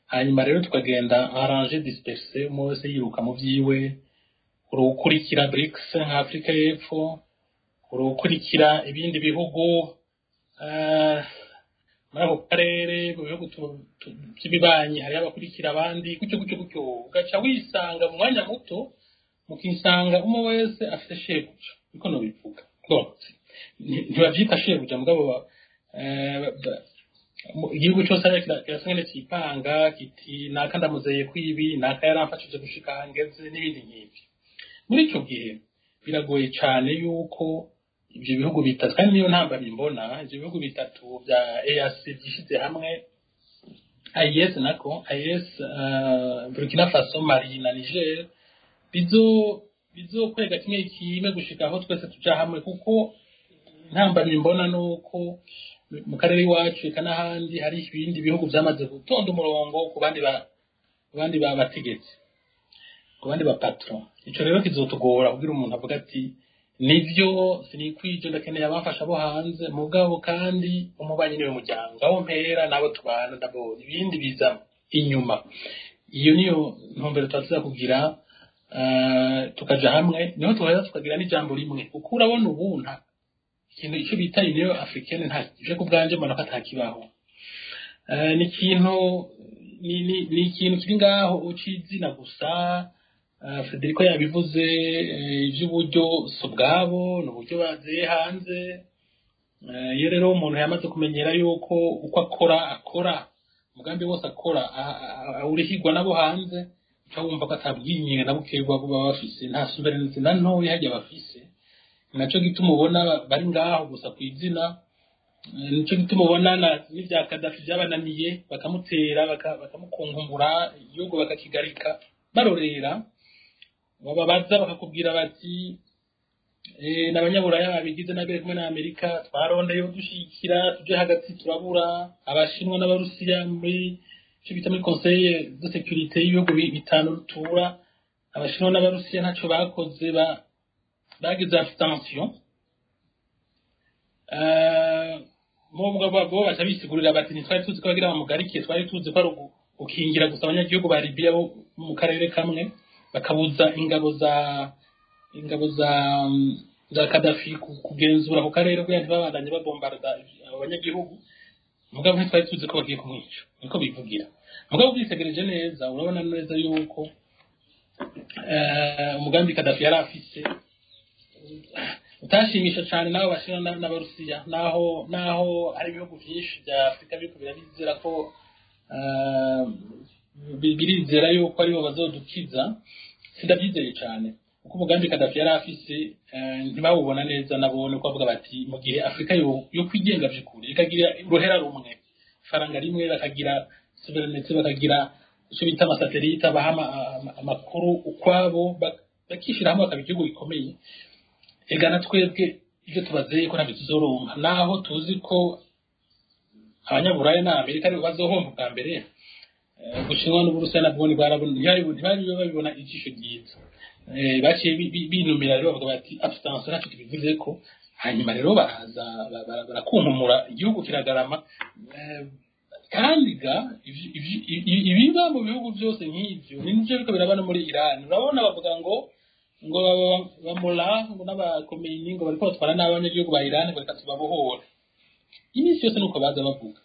Hanyuma rero tukagenda arrange disperse, umwe wese yiruka mu vyiwe. Urukurikira BRICS nka Afurika y'Epfo, urukurikira ibindi bihugu muri ako karere, mu bihugu by'ibibanyi hariho abakurikira abandi, gutyo gutyo gutyo, ugaca wisanga mu mwanya muto mukisanga umwe wese afite shebuja, niko nobivuga. Bon, ntibavyita shebuja, mugabo igihugu cyose hariya kirasa nkene cipanga kiti naka ndamuzeye kwibi, naka yaramfashije gushika aha ngeze, n'ibindi nk'ivyo. Muri ico gihe biragoye cane yuko ivyo bihugu bitatu, kandi niyo ntambamyi mbona, ivyo bihugu bitatu vya EAC vyishize hamwe, AES nako AES, Burkina Faso, Mali na Niger, bizokwega kimwe kimwe gushika aho twese tuja hamwe. Kuko intambamyi mbona nuko mu karere iwacu eka n'ahandi hari ibindi bihugu vyamaze gutonda umurongo ku bandi ba bategetsi, ku bandi ba patron. Ico rero kizotugora kugira umuntu avuga ati nivyo sinikwije, ndakeneye abamfasha bo hanze, mugabo kandi umubanyi niwe muryango, aho mpera nabo tubana ndabona ibindi biza inyuma. Iyo niyo ntumbero tuba kugira, tukaja hamwe, niho tuheza tukagira n'ijambo rimwe. Kuko urabona ubu nta ikintu icyo bita Union Africaine, nta je ku bwanje mbona ko atakibaho. Ni ikintu ni ikintu kiri ngaho ucizina gusa. Federico yabivuze, iby'uburyo si ubwabo, ni uburyo baziye hanze. Iyo rero umuntu yamaze kumenyera yuko uko akora umugambi wose akora awurihirwa nabo hanze, uca wumva ko atabwinyenga na bukeya buba bafise, nta souveraineté na ntoya harya bafise. Ni naco gituma ubona bari ngaho gusa ku izina. Nico gituma ubona n'ivya Kadafi vyabananiye, bakamutera, bakamukunkumura igihugu, bakakigarika barorera. Wababaza bakakubwira bati n'abanyaburaya babigize n'abere kumwe na Amerika, twarondeye udushigikira tuje hagati turabura, abashinwa n'abarusiya muri icyo bita muri conseil de sécurité y'ibihugu bitanu rutura, abashinwa n'abarusiya ntaco bakoze, bagize abstention. Bo baca bisigurira bati ntitwari tuzi ko bagira bamugarike, twari tuzi ko ari gukingira gusa abanyagihugu ba Libya bo mu karere kamwe, bakabuza ingabo za za Kadafi kugenzura ku karere kugira ntibabandanye babombarda abo banyagihugu. Mugabo ntitwari tuzi ko bagiye kumwica, niko bivugira. Mugabo ubwitegereje neza urabona neza yuko umugambi Kadafi yari afise utashimisha cyane n'abo bashinwa n'Abarusiya, naho hari ibihugu byinshi bya Afurika biriko birabizera ko birizera yuko aribo bazodukiza. Sindabyizeye cyane kuko umugambi Kadafi yari afise ntibawubona neza nabone, ko bavuga bati mu gihe Afurika yo kwigenga by'ukuri ikagira uruhera rumwe, ifaranga rimwe, bakagira souveraineté, bakagira icyo bita ama satellites abaha amakuru ukwabo, bakishyira hamwe bakaba igihugu gikomeye. Ega na twebwe ibyo tubazeye ko ntabyo tuzoronka, naho tuzi ko Abanyaburaya na Amerika aribo bazohomba bwa mbere. Ubushinwa n'Uburusiya nabwo ntibari babibona ijisho ryiza. Baciye binumira rero, bavuga bati abstention, ntacyo tubivuze ko. Hanyuma rero baraza barakunkumura, igihugu kiragarama. Kandi ga ibiba mu bihugu byose nk'ibyo ni nibyo biriko biraba no muri Iran. Urabona bavuga ngo bamura ngo n'abakomeyini ngo bariko batwara n'abanyagihugu ba Iran, ngo reka tubabohore. Iminsi yose nuko baza bavuga.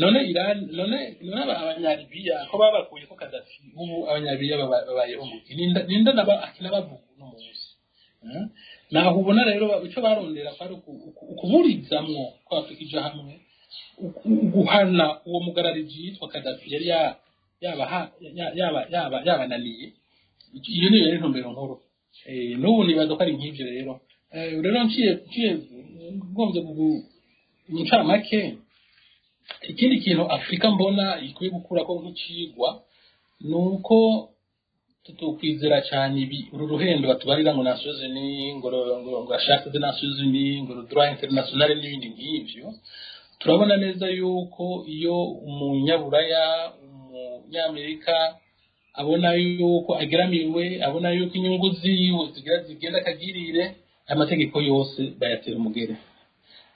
None Iran, none Abanyalibiya ko babakuye ko Kadafi, ubu Abanyalibiya babayeho mu ninda akinabavuga uno munsi. Naho ubona rero ico barondera kwari ukuburizamwo ko Afurika ija hamwe, guhana uwo mugarariji yitwa Kadafi yari yabananiye. Iyo niyo yari intumbero nkuru. N'ubu nibaza ko ari nk'ivyo rero. Rero nciye ngombye mu ncamake, ikindi kintu Afurika mbona ikwiye gukurako nk'icigwa ni uko tutokwizera cyane ibi uru ruhendo batubarira ngo Nations Unies, ngo la Charte des Nations Unies, ngo le droit international n'ibindi nk'ivyo. Turabona neza yuko iyo Umunyaburaya, Umunyamerika abona yuko ageramiwe, abona yuko inyungu ziwe zigira zigenda akagirire, amategeko yose bayatera umugere.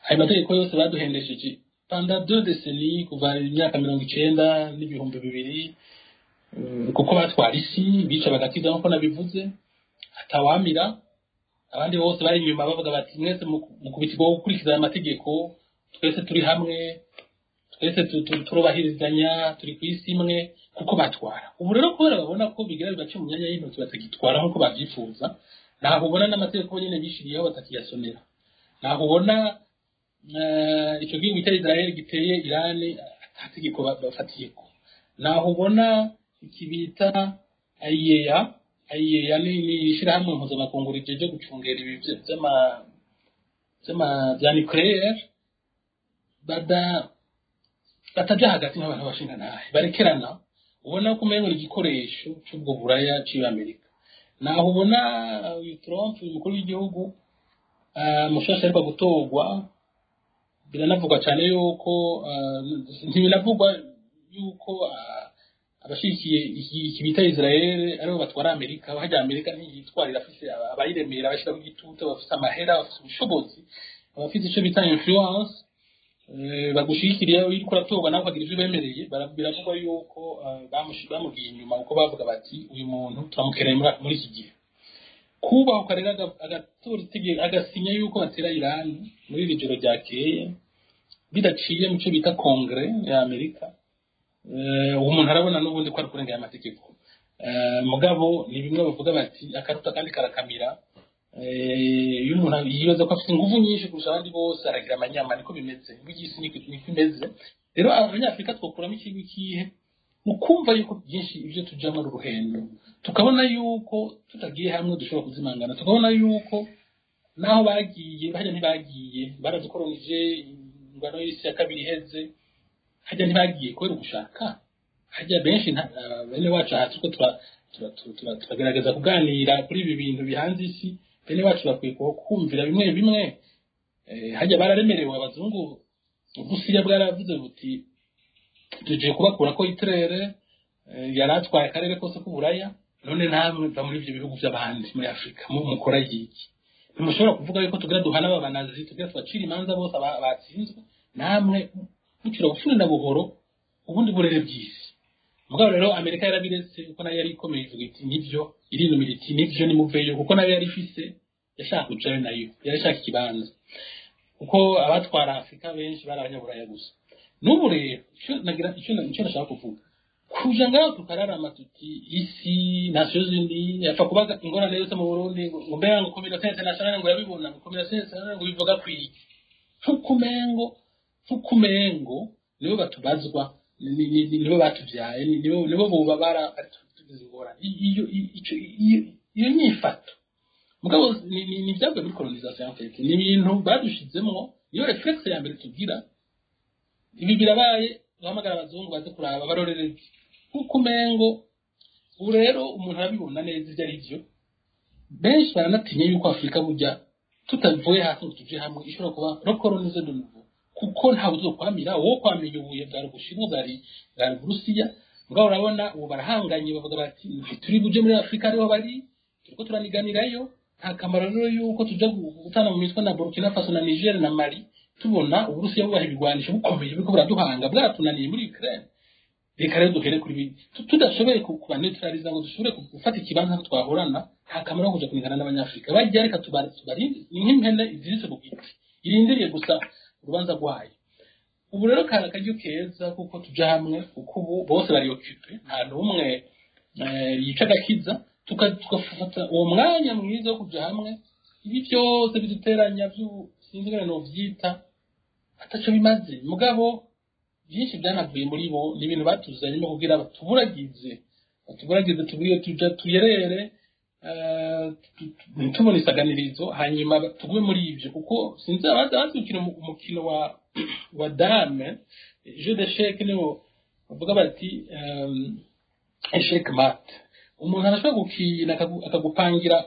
Ayo mategeko yose baduhendesheje pendant 2 décennies, kuva imyaka 90 n'2000, kuko batwara isi bica bagakiza nk'uko nabivuze, atawamira. Abandi bose bari inyuma bavuga bati mwese mukubitirwa gukurikiza aya mategeko, twese turi hamwe, twese turubahirizanya, turi ku isi imwe, kuko batwara. Ubu rero kubera babona ko bigira bibace mu myanya y'intoki, batagitwara nk'uko babyifuza, ntaho ubona n'amategeko nyine bishiriyeho batakiyasonera. Ntaho ubona ico gihugu cya Israel giteye Iran atategeko bafatiyeko. Naho ubona iki bita AIEA. AIEA ni ishirahamwe mpuzamakungu rijeje gucungera ibi vy'ama vya nucléaire, bataja hagati nk'abantu bashingantahe barekerana. Ubona ko umengo ni igikoresho c'ubwo Buraya c'Amerika. Naho ubona uyu Trump, uyu mukuru w'igihugu mushasha aheruka gutorwa, biranavugwa cyane yuko ntibinavugwa yuko abashigikiye iki bita Israel aribo batwara Amerika. Hajya Amerika ntiyitwarira, afise abayiremera, abashyiraho igitutu, bafise amahera, bafise ubushobozi, abafise icyo bita influence, bagushigikiriye uriko uratorwa nawe ukagira ivyo bemereye. Biravugwa yuko bamugiye inyuma, kuko bavuga bati uyu muntu turamukeneye muri iki gihe. Kubahuka rero agatora itegeko, agasinya yuko batera Iran muri iri joro ryakeye bidaciye mu cyo bita Congrès ya Amerika, uwo muntu arabona n'ubundi ko ari kurengera amategeko. Mugabo ni bimwe bavuga bati akaruta kandi karakamira. Iyo umuntu yibaza ko afite ingufu nyinshi kurusha abandi bose, aragira amanyama. Niko bimeze, isi niko imeze. Rero Abanyafurika twokuramo ikintu ikihe? Mu kumva yuko byinshi ibyo tujamo ari uruhendo, tukabona yuko tutagiye hamwe dushobora kuzimangana, tukabona yuko naho bagiye hajya ntibagiye baradukoronije. Ingwano y'isi ya kabiri iheze, hajya ntibagiye kubera ugushaka. Hajya benshi bene wacu, aha turiko turagerageza kuganira kuri ibi bintu bihanze isi, bene wacu bakwiye kumvira bimwe bimwe. Hajya bararemerewe abazungu. Uburusiya bwaravuze buti tugiye kubakura ko Hitler yari atwaye akarere kose k'Uburaya, none namwe va muri ibyo bihugu by'abandi muri Afurika mukora iki? Ntimushobora kuvuga yuko tugira duhana aba banazi, tugira tubacira imanza bose batsinzwe, namwe mukira bufuni na buhoro ubundi burere bw'isi. Mugabo rero Amerika yarabiretse, kuko nayo yari ikomeye, ivuga iti nibyo, irinumira iti nibyo, nimuveyo, kuko nayo yari ifise Yashaka kujayo nayo, yarashaka ikibanza, kuko abatwara Afurika benshi bari abanyaburaya gusa. N'ubu rero icyo nagira, icyo nashaka kuvuga, kuja ngaho tukararama tuti isi, Nations Unies yapfa kuba ingorane yose mu Burundi, ngo mbega ngo communauté internationale ngo yabibona, ngo communauté internationale ngo bivuga kwiki, nkukumengo nibo batubazwa, nibo batuvyaye, nibo bubabara ari tugize ingorane. Iyo nyifato mugabo ni ibyavuye muri colonisation en fait, ni ibintu badushizemwo, niyo réflexe ya mbere tugira. Ibi birabaye, duhamagara abazungu baze kuraba abarorerezi, nkuko umengo. Ubu rero umuntu arabibona neza ibyo ari byo. Benshi baranatinya yuko Afurika burya tutavuye hasi ngo tuje hamwe ishobora kuba recolonisée de nouveau, kuko ntawe uzokwamira uwo kwamira ubuye bwari Ubushinwa, bwari Uburusiya. Mugabo urabona ubu barahanganye, bavuga bati ntituri buje muri Afurika, ariho bari, turiko turaniganirayo. Nta kamaro rero yuko tuja gutana mu mitwe na Burkina Faso na Niger na Mali, tubona Uburusiya bubaha ibigwanisho bukomeye, buriko buraduhanga, bwatunaniye muri Ukraine. Reka rero duhere kuri ibi. Tudashoboye kubaneutraliza ngo dushobore gufata ikibanza twahorana, nta kamaro ko kuja kunigana n'abanyafurika bajya. Reka tubarinde, ni nk'impene iziritse ku giti irindiriye gusa urubanza rwayo. Ubu rero kari akaryo keza kuko tuja hamwe, kuko ubu bose bari occupés, nta n'umwe yica agakiza. Tugafata uwo mwanya mwiza wo kuja hamwe. Ibi byose biduteranya, sinzi ingene novyita, ataco bimaze. Mugabo byinshi byanavuye muri bo, ni ibintu batuzanyemo kugira batuburagize, tubwiye tuja tuyerere, ntitubone isaganirizo, hanyuma tugume muri ibyo. Kuko sinzi abazi gukina umukino wa dame, jeu d'échec, niwo bavuga bati échec mat. Umuntu arashobora gukina akagupangira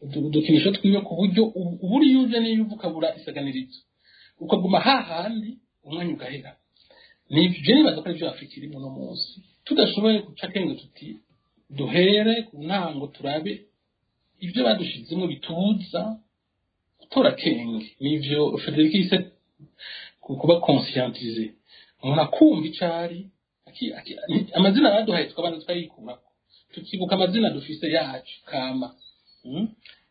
udukinisho twiwe ku buryo ubura iyo uje n'iyo uva, ukabura isaganirizo, ukaguma hahandi umwanya ugahera. Ni ibyo nibaza ko ari byo Afurika irimo uno munsi. Tudashoboye guca akenge tuti duhere ku ntango turabe ibyo badushizemo bitubuza gutora akenge, nivyo Frederic yise kuba conscientisé, umuntu akumva icyo ari, amazina baduhaye tukabanza tukayikurako, tukibuka amazina dufise yacu kama.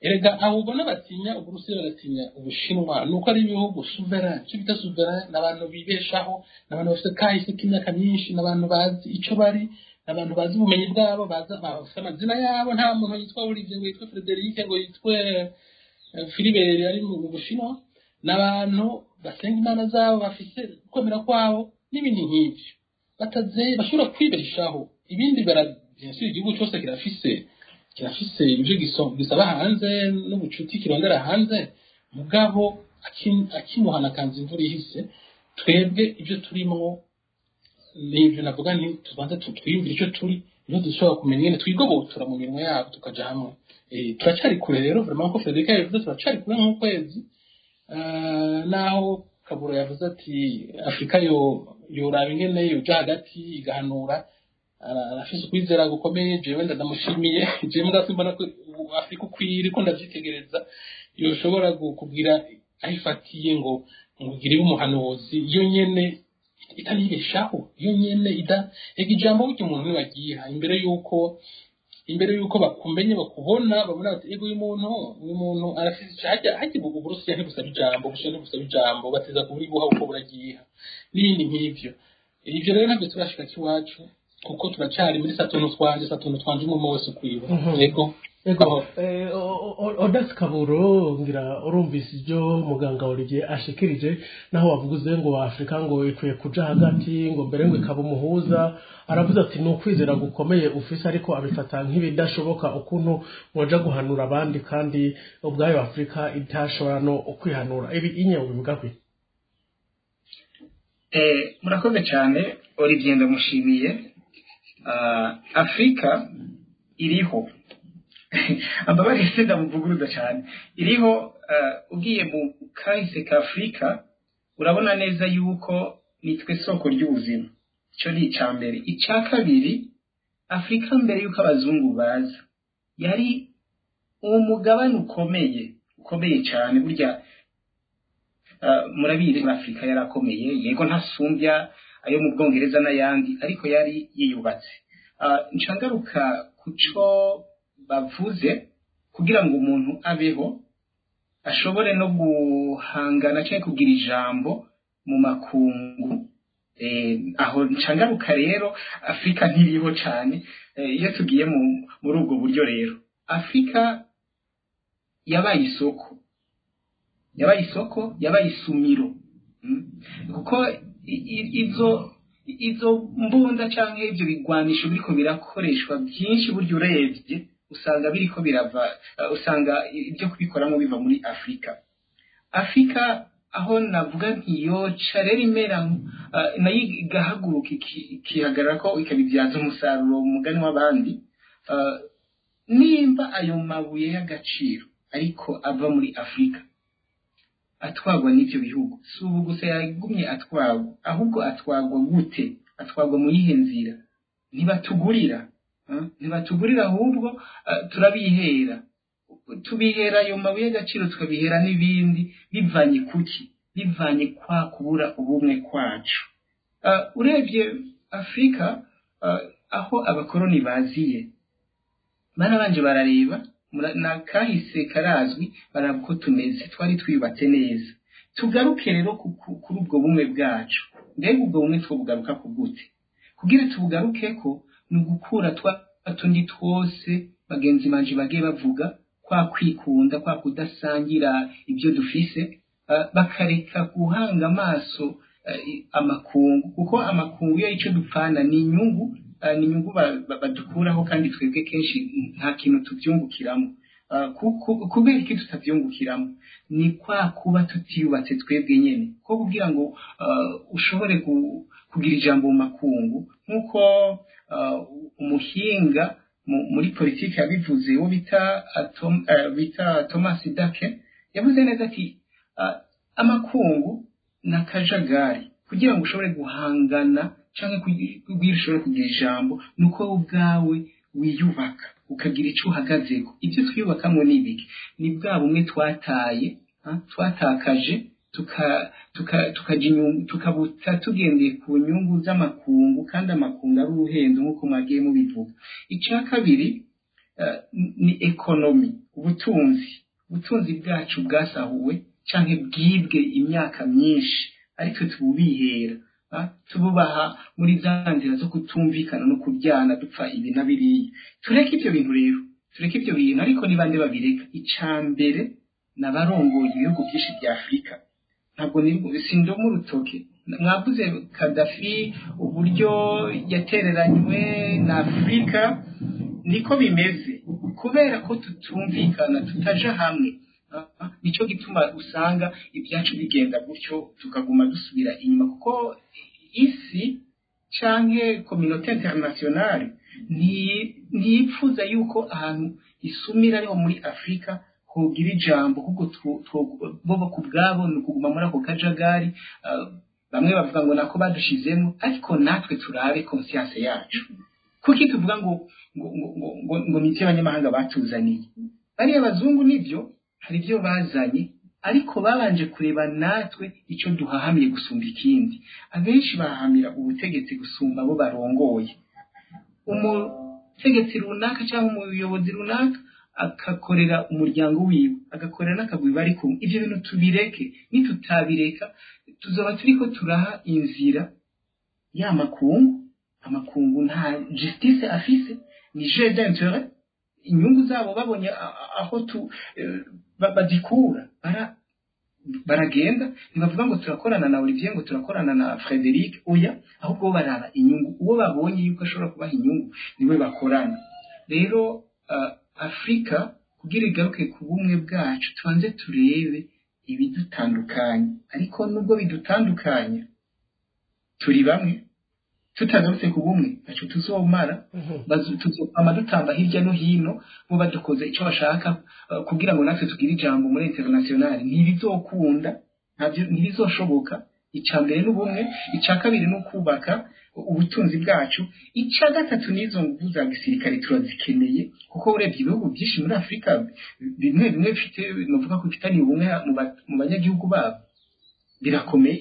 Erega aho ubona batinya Uburusiya, bagatinya Ubushinwa, nuko ari ibihugu souverain. Icyo bita souverain ni abantu bibeshaho, ni abantu bafite kahise k'imyaka myinshi, ni abantu bazi icyo bari, ni abantu bazi ubumenyi bwabo, bazi bafite amazina yabo. Nta muntu yitwa Olivier ngo yitwe Frederic ngo yitwe Philibert ari mu Bushinwa. Ni abantu basenga imana zabo, bafise ukwemera kwabo n'ibindi nk'ibyo, bataze bashobora kwibeshaho. Ibindi bara bien sûr, igihugu cyose kirafise ibyo gisaba hanze n'ubucuti kirondera hanze. Mugabo akimuhana kanza imvura ihise. Twebwe ibyo turimwo ni ibyo navuga, nti tubanze twiyumvire icyo turi, niho dushobora kumenya ingene twigobotora mu mirimo yabo, tukaja hamwe. Turacari kure rero vraiment, ko Frederic yabivuze, turacari kure nk'ukwezi. Naho Kaburo yavuze ati Afurika yo yoraba ingene yoja hagati igahanura, arafise ukwizera gukomeye. Jewe ndamushimiye. Jewe mugabo simbona ko ubu Afurika ukwiri ko ndavyitegereza yoshobora kugira aho ifatiye ngo igire umuhanuzi, iyo nyene itanibeshaho, iyo nyene ida. Ega ijambo burya umuntu nibagiha imbere yuko bakumenye, bakubona, babona bati ego uyu muntu arafise ico. Hajya Uburusiya ntibusaba ijambo, Ubushinwa ntibusaba ijambo, bateza kuburibuha uko buragiha n'ibindi nk'ivyo. Ivyo rero ntabyo turashika kiwacu, kuko turacari muri satuntu twanje, satuntu twanje, umwe wese ukwiwe. Yego. Ego, Odas Kaburo, ngira urumvise ibyo muganga Olivier ashikirije, naho wavuze ngo Afrika ngo ikwiye kuja hagati, ngo mbere ngo ikaba umuhuza. Aravuze ati ni ukwizera gukomeye ufise, ariko abifata nk'ibidashoboka ukuntu mwoja guhanura abandi kandi ubwayo Afrika itashobora no kwihanura. Ibi inye ubivuga kwi? Murakoze cyane Olivier, ndamushimiye. Afurika iriho, ambabarire se ndamuvuguruza cyane, iriho. Ugiye mu kahise ka Afurika urabona neza yuko nitwe soko ry'ubuzima. Icyo ni icya mbere. Icya kabiri, Afurika mbere yuko abazungu baza yari umugabane ukomeye, ukomeye cyane. Burya murabizi, Afurika yarakomeye, yego ntasumbya ayo mu Bwongereza n'ayandi, ariko yari yiyubatse. Nca ngaruka ku cyo bavuze. Kugira ngo umuntu abeho, ashobore no guhangana cyangwa kugira ijambo mu makungu. Aho ncangaruka rero, Afurika ntiriho cyane. Iyo tugiye muri ubwo buryo rero, Afurika yabaye isoko, yabaye isoko, yabaye isumiro. Kuko izo mbunda cyangwa ibyo bigwanisho biriko birakoreshwa byinshi, burya urebye usanga biriko birava, usanga ibyo kubikoramo biva muri Afurika. Afurika aho navuga ntiyoca rero imera nayo igahaguruka, ikihagarara ko ikabibyaza umusaruro mu mugani w'abandi. Nimba ayo mabuye y'agaciro ariko ava muri Afurika atwagwa n'ibyo bihugu, si ubu gusa yagumye atwagwa, ahubwo atwagwa gute? Atwagwa mu yihe nzira? Ntibatugurira, ntibatugurira, ahubwo turabihera, tubihera ayo mabuye y'agaciro, tukabihera n'ibindi. Bivanye kuki? Bivanye kwa kubura ubumwe kwacu. Urebye Afurika, aho abakoroni baziye, barabanje barareba na kahise karazwi, baraba uko tumeze, twari twiyubatse neza. Tugaruke rero kuri ubwo bumwe bwacu. Mbega ubwo bumwe twobugaruka ku gute? Kugira tubugaruke ko ni ugukura twa tundi twose bagenzi banje bagiye bavuga, kwa kwikunda, kwa kudasangira ibyo dufise, bakareka guhanga amaso amakungu, kuko amakungu yo icyo dupfana ni inyungu, ni inyungu badukuraho, kandi twebwe kenshi nta kintu tubyungukiramo. Kubera iki tutabyungukiramo? Ni kwa kuba tutiyubatse twebwe nyine, ko kugira ngo ushobore kugira ijambo mu makungu, nk'uko umuhinga muri politiki yabivuze, uwo bita Thomas Dake, yavuze neza ati: "Amakungu ni akajagari. Kugira ngo ushobore guhangana cyangwa kugira ushobore kugira ijambo, ni uko wowe ubwawe wiyubaka, ukagira icyo uhagazeko." Ibyo twiyubakamo ni ibiki? Ni bwa bumwe twataye, twatakaje, tukabuta tugendeye ku nyungu z'amakungu, kandi amakungu ari uruhendo nk'uko mwagiye mubivuga. Icya kabiri ni économie, ubutunzi. Ubutunzi bwacu bwasahuwe cyangwa bwibwe imyaka myinshi, ariko tububihera, tububaha muri za nzira zo kutumvikana no kuryana, dupfa ibi na biriya. Tureke ibyo bintu rero, tureke ibyo bintu. Ariko ni bande babireka? Icya mbere ni abarongoye ibihugu byinshi bya Afurika. Ntabwo sindoma urutoke. Mwavuze Kadafi, uburyo yatereranywe na Afurika. Niko bimeze, kubera ko tutumvikana, tutaja hamwe. Nicyo gituma usanga ibyacu bigenda gutyo, tukaguma dusubira inyuma, kuko isi canke communauté internationale ntiyipfuza yuko ahantu isumira ariho muri Afurika hogira ijambo, ahubwo bo ku bwabo ni ukuguma muri ako kajagari. Bamwe bavuga ngo nako badushizemo, ariko natwe turabe conscience yacu. Kuki tuvuga ngo ni iby'abanyamahanga batuzaniye? Bariya bazungu nibyo, hari ibyo bazanye, ariko babanje kureba natwe icyo duhahamiye gusumba ikindi. Abenshi bahahamira ubutegetsi gusumba abo barongoye. Umutegetsi runaka cyangwa umuyobozi runaka agakorera umuryango wiwe, agakorera n'akagwi bari kumwe. Ibyo bintu tubireke. Nitutabireka, tuzoba turiko turaha inzira ya makungu. Amakungu nta justice afise, ni jeu d'intérêt, inyungu zabo babonye aho tu bazikura baragenda. Ntibavuga ngo turakorana na Olivier, ngo turakorana na Frederic, oya, ahubwo bo baraba inyungu. Uwo babonye yuko ashobora kubaha inyungu niwe bakorana. Rero Afurika kugira igaruke ku bumwe bwacu, tubanze turebe ibidutandukanya. Ariko nubwo bidutandukanya, turi bamwe. Tutagarutse ku bumwe, ntacyo tuzomara. Tuzokwama dutamba hirya no hino, bo badukoze icyo bashaka, kugira ngo natwe tugire ijambo muri international. Ntibizokunda, ntibizoshoboka. Icya mbere ni ubumwe, icya kabiri ni ukubaka ubutunzi bwacu, icya gatatu n'izo nguvu za gisirikare turazikeneye, kuko urebye ibihugu byinshi muri Afurika, bimwe bimwe bifite, novuga ko bifitaniye ubumwe mu banyagihugu babo, birakomeye.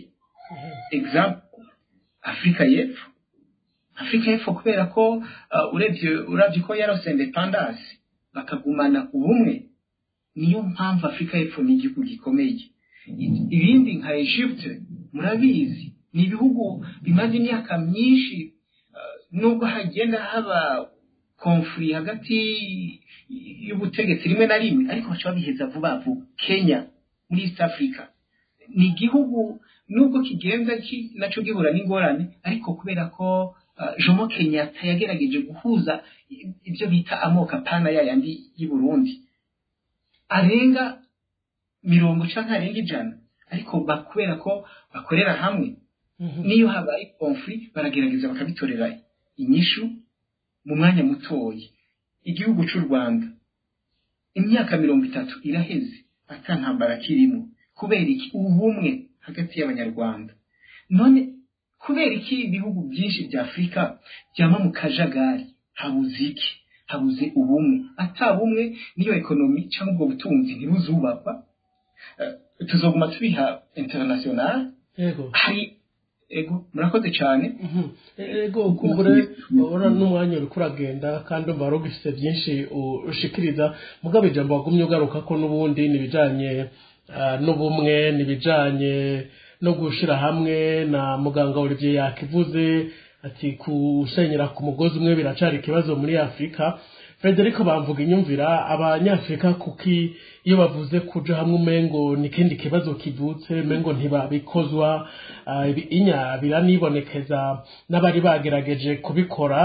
Example, Afurika y'Epfo. Afurika y'Epfo, kubera ko urebye, uravye ko yarose indépendance, Bakagumana ubumwe. Niyo mpamvu Afurika y'Epfo ni igihugu gikomeye. Ibindi nka Egypte, murabizi, ni ibihugu bimaze imyaka myinshi, nubwo hagenda haba conflit hagati y'ubutegetsi rimwe na rimwe, ariko baca babiheza vuba vuba. Kenya muri East Africa ni igihugu nubwo kigenza naco gihura n'ingorane, ariko kubera ko Jomo Kenyatta yagerageje guhuza ibyo bita amoko, apana yayandi y'i Burundi, arenga 50 canke arenga 100, ariko kubera ko bakorera hamwe, niyo habaye conflit baragerageza bakabitorera inyishu mu mwanya mutoyi. Igihugu c'u Rwanda, imyaka 30 iraheze ata ntambara kirimo. Kubera iki? Ubumwe hagati y'Abanyarwanda. None kubera iki ibihugu byinshi bya Afurika byama mu kajagari? Habuze iki? Habuze ubumwe. Ata bumwe, niyo économie cyangwa ubwo butunzi ntibuzubakwa. Tuzoguma tubiha international. Hari, ego, murakoze cyane. Ego, kumbure urabona n'umwanya uriko uragenda, kandi umva wari ugifise byinshi ushikiriza, mugabo ijambo wagumye ugaruka ko n'ubundi ni ibijanye n'ubumwe, ni ibijanye no gushira hamwe. Na muganga Olivier yakivuze ati kusenyera ku mugozi umwe biracari ikibazo muri Afurika. Federico bamvuga inyumvira, Abanyafurika kuki iyo bavuze kuja hamwe umengo ni ikindi kibazo kivutse, umengo ntibabikozwa? Inya biranibonekeza n'abari bagerageje kubikora,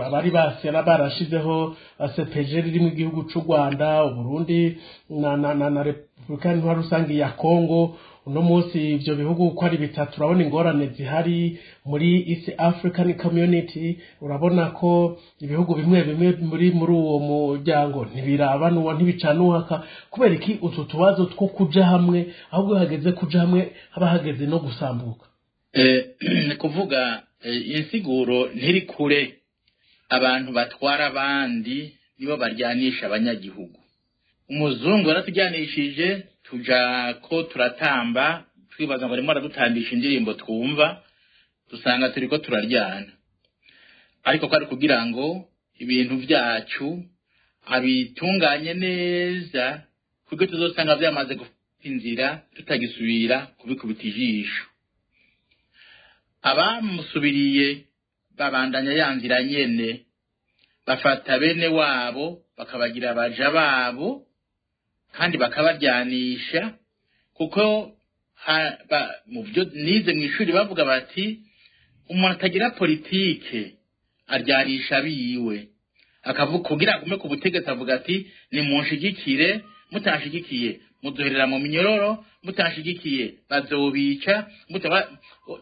abari basera barashizeho CEPGL ririmo igihugu c'u Rwanda, Uburundi na Repubulika Intwaro Rusange ya Congo. Uno munsi ivyo bihugu uko ari bitatu, urabona ingorane zihari muri East African Community. Urabona ko ibihugu bimwe bimwe muri uwo muryango ntibirabanuwa, ntibicanuhaka. Kubera iki utu tubazo two kuja hamwe, ahubwo hageze kuja hamwe haba hageze no gusambuka? Ni kuvuga insiguro ntiri kure. Abantu batwara abandi nibo baryanisha abanyagihugu. Umuzungu yaratujyanishije, tuja ko turatamba, twibaza ngo arimo aradutambisha indirimbo twumva, dusanga turiko turaryana. Ariko ko ari kugira ngo ibintu byacu abitunganye neza, kuko tuzosanga byamaze gufata inzira tutagisubira kubikubita ijisho. Abamusubiriye babandanya ya nzira nyene, bafata bene wabo bakabagira abaja babo kandi bakabaryanisha, kuko mu byo nize mu ishuri bavuga bati umuntu atagira politike aryanisha abiwe, akavuga kugira agume ku butegetsi, avuga ati nimunshigikire, mutanshigikiye muduherera mu minyororo, mutanshigikiye bazobica.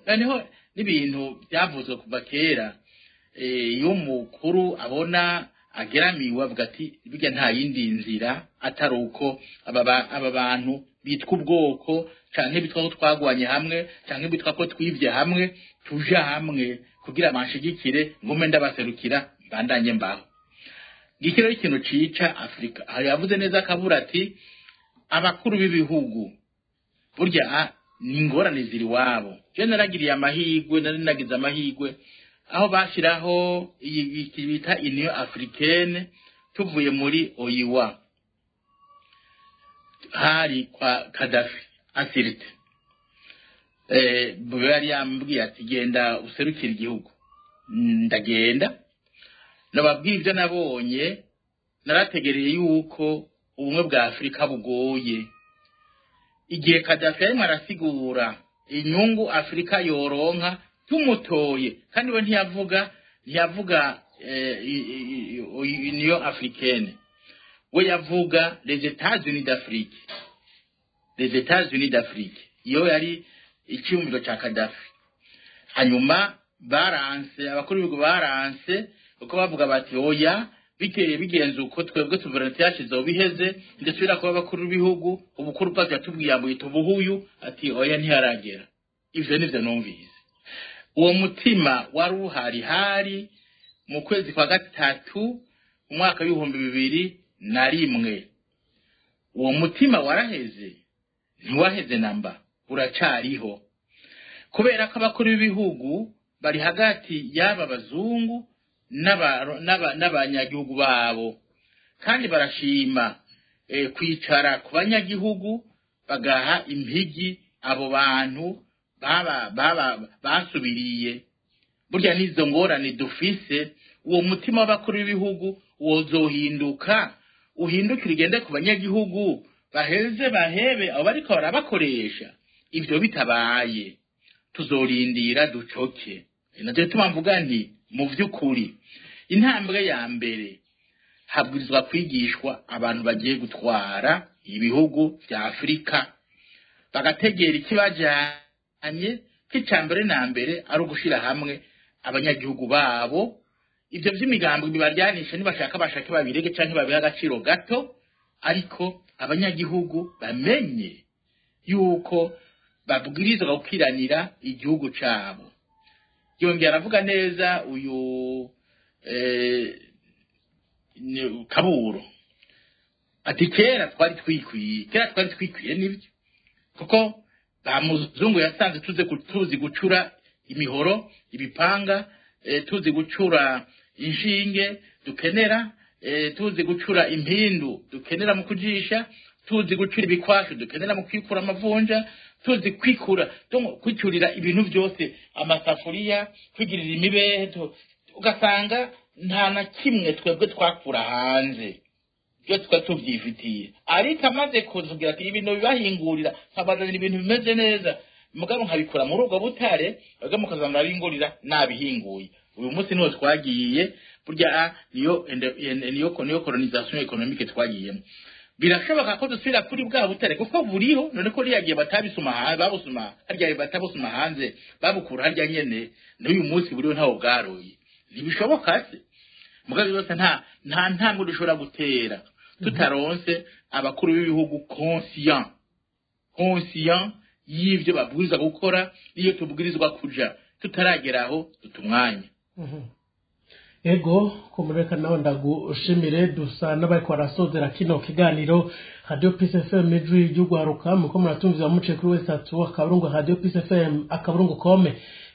Noneho n'ibintu byavuzwe kuva kera, iyo umukuru abona ageramiwe avuga ati burya nta yindi nzira atari uko aba bantu bitwa ubwoko canke bitwa ko twagwanye hamwe canke bitwa ko twivye hamwe, tuja hamwe kugira banshigikire, ngume ndabaserukira, mbandanye mbaho. Ngiki rero ikintu cica Afurika. Hari yavuze neza akabura ati abakuru b'ibihugu burya ni ingorane ziri iwabo. Je naragiriye amahirwe, nari nagize amahirwe aho bashiraho iyi bita Union Africaine, tuvuye muri OUA, hari kwa Gaddafi à Syrte. Yari yambwiye ati genda userukire igihugu. Ndagenda, nababwiye ibyo nabonye. Narategereye yuko ubumwe bwa Afurika bugoye igihe Gaddafi yarimo arasigura inyungu Afurika yoronka tumutoye, kandi we ntiyavuga Union Africaine, we yavuga les États-Unis d'Afrique, les États-Unis d'Afrique. Iyo yari icyumviro cya Gaddafi. Hanyuma baranse, abakuru b'ibihugu baranse, kuko bavuga bati oya, biteye bigenze uko twebwe souveraineté yacu izoba iheze, ndetse kuba abakuru b'ibihugu ubukuru bwacu yatubwiye ambwita ubuhuyu, ati oya, ntiharagera. Ivyo nivyo numvise. Uwo mutima wari uhari hari mu kwezi kwa gatatu mu mwaka w'2001. Uwo mutima waraheze? Ntiwaheze namba, uracariho, kubera ko abakuru b'ibihugu bari hagati y'aba bazungu n'abanyagihugu babo. Kandi barashima kwicara ku banyagihugu, bagaha impigi abo bantu baba basubiriye. Burya n'izo ngorane dufise, uwo mutima w'abakuru b'ibihugu wozohinduka, uhindukire ugende ku banyagihugu, baheze bahebe abo bariko barabakoresha. Ivyo bitabaye, tuzorindira ducoke. Navyo bituma mvuga nti mu vy'ukuri intambwe ya mbere habwirizwa kwigishwa abantu bagiye gutwara ibihugu vya Afurika, bagategera ikibajanye, ko icya mbere na mbere ari ugushira hamwe abanyagihugu babo. Ivyo vy'imigambi bibaryanisha, nibashaka bashake babirege canke babihe agaciro gato, ariko abanyagihugu bamenye yuko babwirizwa gukiranira igihugu cabo. Yongera aravuga neza uyu Kaburo ati kera twari twikwiye, kera twari twikwiye. Nibyo, kuko ba muzungu yasanze tuzi gucura imihoro, ibipanga, tuzi gucura inshinge dukenera, tuzi gucura impindu dukenera mu kujisha, tuzi gucura ibikwashu dukenera mu kwikura amavunja, tuzi kwikura, donc kwicurira ibintu byose, amasafuriya, kwigirira imibehe, ugasanga nta na kimwe twebwe twakura hanze, byose twari tubyifitiye. Ariko amaze kuzugira ati ibintu bibahingurira, nkabazanira ibintu bimeze neza, mugabo nkabikura muri ubwo butare, bwa mukaza murabingurira nabihinguye. Uyu munsi niho twagiye. Burya niyo colonisation économique twagiyemo. Birashoboka ko dusubira kuri bwa butare, kuko buriho. None ko riyagiye batabisuma hanze, babusuma harya, batabusuma hanze, babukura harya nyene, n'uyu munsi buriho, ntawo bwaroye. Ntibishoboka se? Mugabo byose nta ntambwe dushobora gutera tutaronse abakuru b'ibihugu conscient y'ivyo babwirizwa gukora n'iyo tubwirizwa kuja. Tutaragera aho, duta umwanya. Ego, kumureka nawe ndagushimire. Dusa n'abariko barasozera kino kiganiro Radio Peace FM, ijwi ry'ugwaruka. Muko muratumviza muce kuri w.radio.peacefm.com.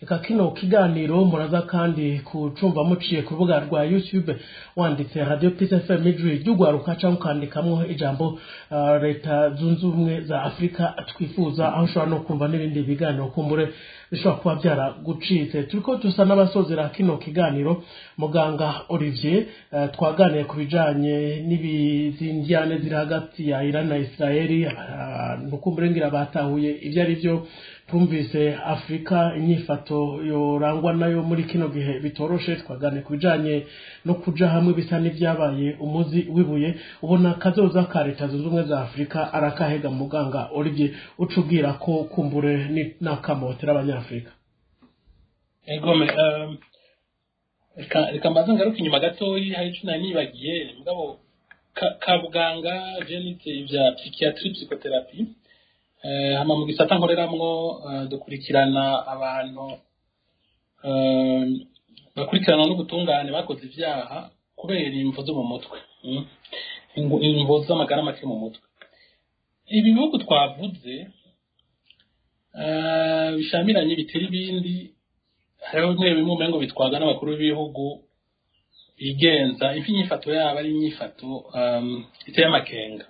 Eka kino kiganiro muraza kandi kucumva muciye ku rubuga rwa YouTube, wanditse Radio Peace FM ijwi ry'ugwaruka, cyangwa ukandikamwo ijambo Leta Zunze Ubumwe za Afurika twifuza, aho ushobora no kumva n'ibindi biganiro kumbure bishobora kuba byaragucitse. Turiko dusa n'abasozera kino kiganiro. Muganga Olivier, twaganiye ku bijanye n'ibizindiyane ziri hagati ya Iran na Israeli. Nukumbure ngira batahuye ibyo ari byo. Twumvise Afurika inyifato yorangwa nayo muri kino gihe bitoroshe. Twaganiye ku bijanye no kuja hamwe bisa n'ibyabaye umuzi w'ibuye. Ubona kazoza ka Leta Zunze Ubumwe za Afurika arakahega, muganga Olivier, ucubwira ko kumbure n'akamotera abanyafurika? Egome, reka mbanze ngaruke inyuma gatoyi, hari ico nari nibagiye. Mugabo kabuganga je nize ivya psychiatrie, psychothérapie, hama mu gisata nkoreramwo dukurikirana abantu bakurikirana n'ubutungane bakoze ivyaha kubera imvo zo mu mutwe, imvo z'amagara make mu mutwe. Ibi bihugu twavuze bishamiranye bitera ibindi, hariho bimwe bimwe umengo bitwaga n'abakuru b'ibihugu bigenza inyifato yabo ari inyifato iteye amakenga.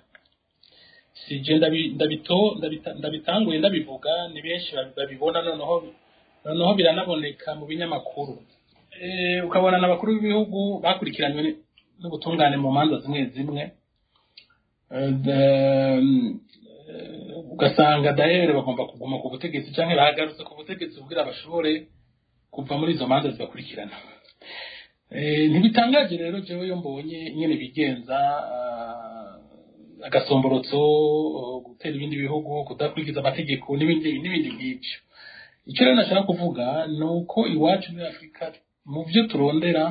Sije ndabitanguye ndabivuga, ni benshi babibona. Noneho biranaboneka mu binyamakuru, ukabona n'abakuru b'ibihugu bakurikiranywe n'ubutungane mu manza zimwe zimwe, ugasanga dahere bagomba kuguma ku butegetsi canke bagarutse ku butegetsi kugira bashobore kuva muri izo manza zibakurikirana. Ntibitangaje rero jewe iyo mbonye nyene bigenza, agasomborotso, gutera ibindi bihugu, kudakurikiza amategeko n'ibindi n'ibindi nk'ibyo. Icyo rero nashaka kuvuga ni uko iwacu muri Afurika, mu byo turondera,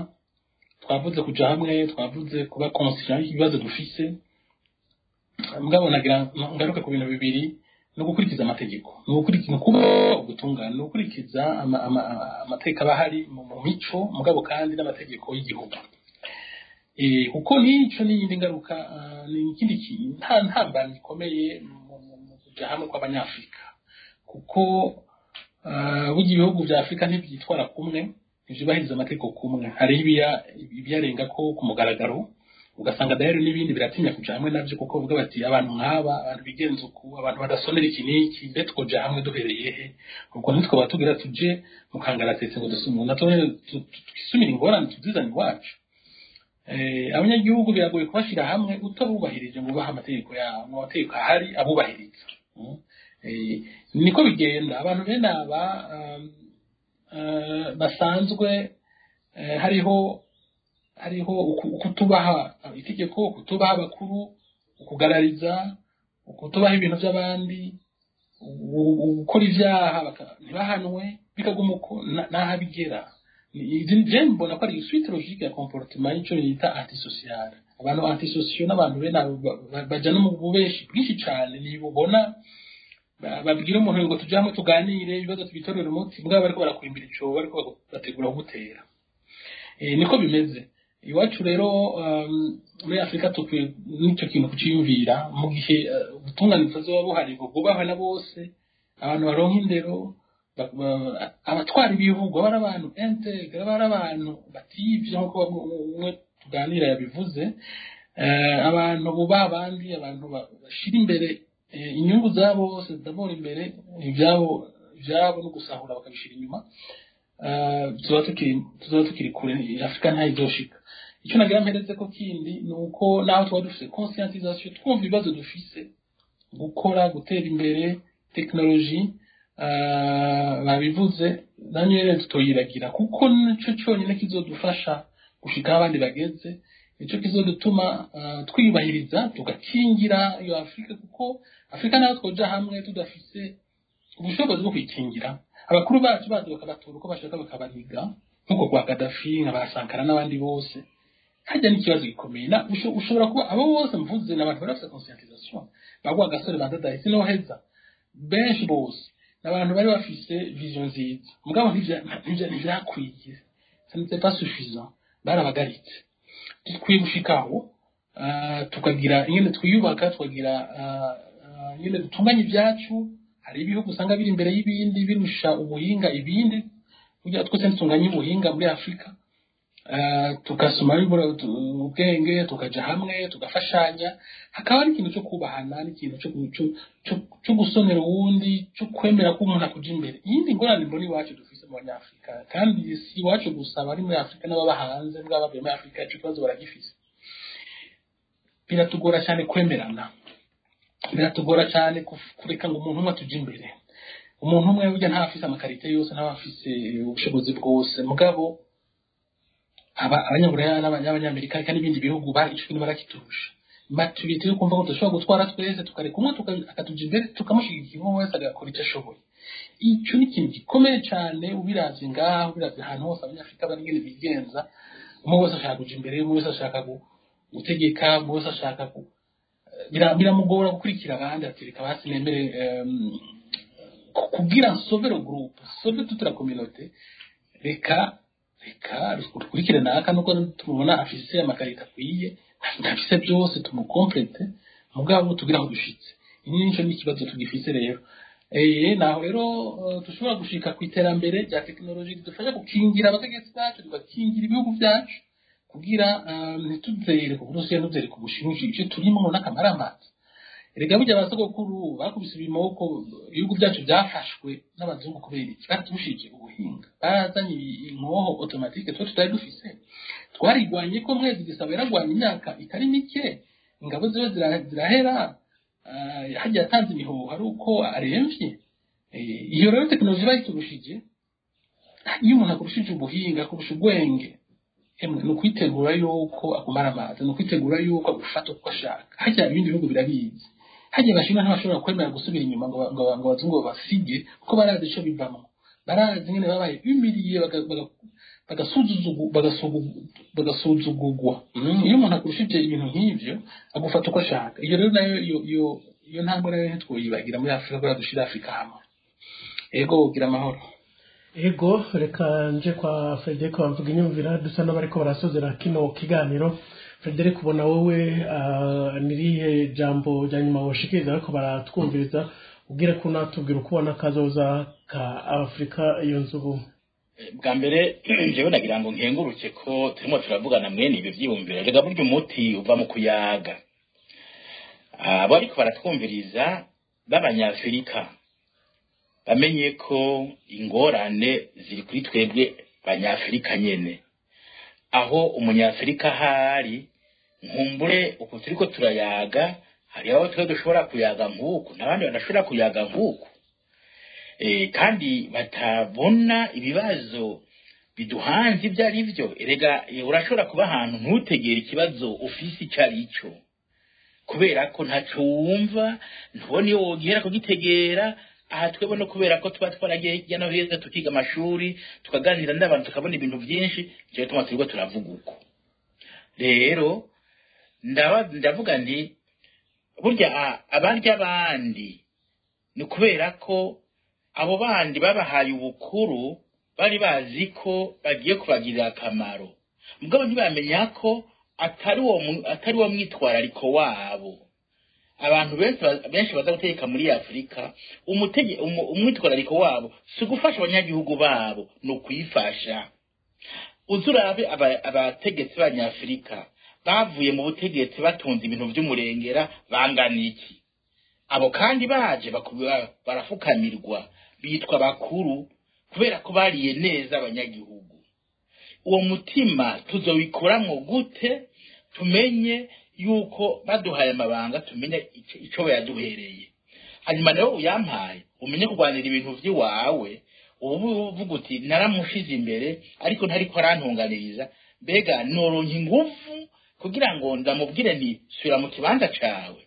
twavuze kuja hamwe, twavuze kuba conscient y'ibibazo dufise. Mugabo nagira ngaruke ku bintu bibiri: ni ugukurikiza amategeko, ni ugukurikiza, ni ukuba ubutungane, ni ugukurikiza amategeko aba ahari mu mico, mugabo kandi n'amategeko y'igihugu. Kuko n'ico n'iyindi ngaruka, ni ikindi kintu nta ntambamyi ikomeye mu kuja hamwe kw'abanyafurika, kuko burya ibihugu vya Afurika ntivyitwara kumwe, ntivyubahiriza amategeko kumwe. Hariho ibiyarenga ko ku mugaragaro. Ugasanga dahero n'ibindi biratinya kuja hamwe navyo, kuko bavuga bati abantu nk'aba, abantu bigenza uku, abantu badasonera iki n'iki, mbe twoja hamwe duhereye he? Ubwo ntitwoba tugira tuje mu kangaratete ngo dusume natwe twisumire ingorane tuzizane iwacu? Abanyagihugu biragoye kubashyira hamwe utabubahirije ngo ubahe amategeko yabo, mu mategeko ahari abubahiriza. Niko bigenda. Abantu bene aba basanzwe hariho ukutubaha itegeko, ukutubaha abakuru, ukugarariza, ukutubaha ibintu by'abandi, gukora ibyaha ntibahanwe, bikaguma uko n'aho bigera. Je mbona ko ari suite logique ya comportement y'icyo bita antisocial. Abantu antisociaux n'abantu bene abo baja no mu bubeshi bwinshi cane. Nibubona babwira umuntu ngo tujye hamwe tuganire ibibazo tubitorere umuti, mugabo bariko barakwimbira icobo, bariko bategura kugutera. Niko bimeze iwacu rero. Muri Afurika tukwiye n'icyo kintu kuciyumvira. Mu gihe ubutungane butazoba buhari ngo bwubahwe na bose, abantu baronka indero, abatwara ibihugu aba ari abantu intègres, aba ari abantu bativye nk'uko umwe tuganira yabivuze, abantu bubaha abandi, abantu bashira imbere inyungu za bose, d'abord imbere ibyabo no gusahura bakabishira inyuma, tuzoba tukiri kure. Afurika ntayizoshika. Icyo nagira mpereze ko kindi ni uko naho tuba dufise conscientisation, twumva ibibazo dufise, gukora, gutera imbere, technologie babivuze, nanyo rero tutoyiragira, kuko nico cyonyine kizodufasha gushika aho abandi bageze, nico kizodutuma twiyubahiriza, tugakingira iyo Afurika, kuko Afurika nayo twoja hamwe tudafise ubushobozi bwo kwikingira, abakuru bacu baza bakabatora uko bashaka, bakabaniga nk'uko kwa Kadafi, nka ba Sankara n'abandi bose. Hajya n'ikibazo gikomeye. Na ushobora kuba abo bose mvuze ni abantu bari bafite conscientisation, bagwa gasore bandadaye sinoheza, benshi bose ni abantu bari bafise vision nziza, mugabo ntivyakwiye, ça n'était pas suffisant, barabagaritse. Dukwiye gushikaho tukagira ingene twiyubaka, tukagira ingene dutunganya ibyacu. Hari ibihugu usanga biri imbere y'ibindi, birusha ubuhinga ibindi. Burya twese ntitunganye ubuhinga muri Afurika. Tugasoma ubwenge, tukaja hamwe, tugafashanya, hakaba hari ikintu cyo kubahana n'ikintu cyo gusonera uwundi, cyo kwemera ko umuntu akuja imbere. Iyindi ngorane mbona iwacu dufise mu Banyafurika, kandi si iwacu gusa, bari muri Afurika n'ababa hanze bwaba bavuye muri Afurika ico kibazo baragifise: biratugora cyane kwemerana, biratugora cyane kureka ngo umuntu umwe atuje imbere. Umuntu umwe burya ntaba afise ama qualités yose, ntaba afise ubushobozi bwose, mugabo aba Abanyaburaya n'Abanyamerika eka n'ibindi bihugu ico kintu barakiturusha, maturité yo kumva ko dushobora gutwara twese, tukareka umwe akatuja imbere, tukamushyigikira, umwe wese agakora icyo ashoboye. Icyo ni ikintu gikomeye cyane. Ubiravye ngaho, ubiravye ahantu hose Abanyafurika bari, ingene bigenza, umwe wese ashaka kuja imbere, umwe wese ashaka gutegeka, umwe wese ashaka biramugora gukurikira abandi. Ati reka basi nemere kugira nsauve le groupe, sauve toute la communauté, reka dukurikire naka, nuko tumubona afise ama qualités akwiye, ntafise byose, tumucomplète, mugabo tugira aho dushitse. Iki nico ni ikibazo tugifise rero. Naho rero dushobora gushika ku iterambere rya tekinoloji ridufasha gukingira abategetsi bacu, tugakingira ibihugu byacu, kugira ntituzere ku Burusiya, ntituzere ku Bushinwa. Ivyo turimwo n'akamaramaza. Erega burya abasogokuru bakubise ibimoko, ibihugu byacu byafashwe n'abazungu kubera iki? Baturushije ubuhinga, barazanye inkoho automatique twe tutari dufise. Twarigwanye ko Mwezi Gisabo yaragwanye imyaka itari mike, ingabo ziwe zirahera, hagiye atanze imihoho ari uko aremvye. Iyo rero tekinoloji bayiturushije. Iyo umuntu akurushije ubuhinga, akurusha ubwenge, emwe ni ukwitegura yuko akumara amazi, ni ukwitegura yuko agufata uko ashaka. Harya ibindi bihugu birabizi. Harya Abashinwa ntibashobora kwemera gusubira inyuma ngo abazungu babasige, kuko barazi ico bivamwo, barazi ingene babaye humiliés, bagasuzugurwa. Iyo umuntu akurushije ibintu nk'ivyo, agufata uko ashaka. Iyo rero nayo iyo ntambwe nayo ntitwoyibagira muri Afurika, kubera dushira Afurika hamwe. Ego, gira amahoro. Ego, reka nje kwa Frederic bamvuga inyumvira, dusa n'abariko barasozera kino kiganiro. Frederic, ubona wowe nirihe jambo rya nyuma woshikiriza ariko baratwumviriza, ubwire ko unatubwira uko ubona kazoza ka Afurika yunze ubumwe? Bwa mbere jewe nagira ngo nkenguruke ko turimo turavugana mwene ibyo vyiyumviro. Rega burya umuti uva mu kuyaga. Abo ariko baratwumviriza b'abanyafurika bamenye ko ingorane ziri kuri twebwe banyafurika nyene. Aho umunyafurika ahari, nkumbure uku turiko turayaga, hari aho twe dushobora kuyaga nk'uku n'abandi badashobora kuyaga nk'uku, kandi batabona ibibazo biduhanze ibyo ari byo. Erega urashobora kuba ahantu ntutegere ikibazo ufise icyo ari cyo, kubera ko ntaco wumva, ntubona iyo wogera kugitegera. Aha twebwe no kubera ko tuba twaragiye hirya no hino, tukiga amashuri, tukaganira n'abantu, tukabona ibintu byinshi, nicyo gituma turiko turavuga uko. Rero ndavuga nti burya abarya abandi ni kubera ko abo bandi babahaye ubukuru bari bazi ko bagiye kubagirira akamaro, mugabo ntibamenya ko atari uwo mwitwarariko wabo. Abantu benshi baza gutegeka muri Afurika, umwitwarariko wabo si ugufasha abanyagihugu babo, ni ukuyifasha. Uzurabe abategetsi b'abanyafurika bavuye mu butegetsi batunze ibintu vy'umurengera bangana iki? Abo kandi baje barafukamirwa, bitwa bakuru kubera ko bariye neza abanyagihugu. Uwo mutima tuzowikoramwo gute? Tumenye yuko baduhaye amabanga, tumenye ico bayaduhereye, hanyuma nawe uyampaye umenye kurwanira ibintu vy'iwawe. Ubu uvuga uti naramushize imbere ariko ntariko arantunganiriza, mbega noronka ingufu kugira ngo ndamubwire nti subira mu kibanza cawe?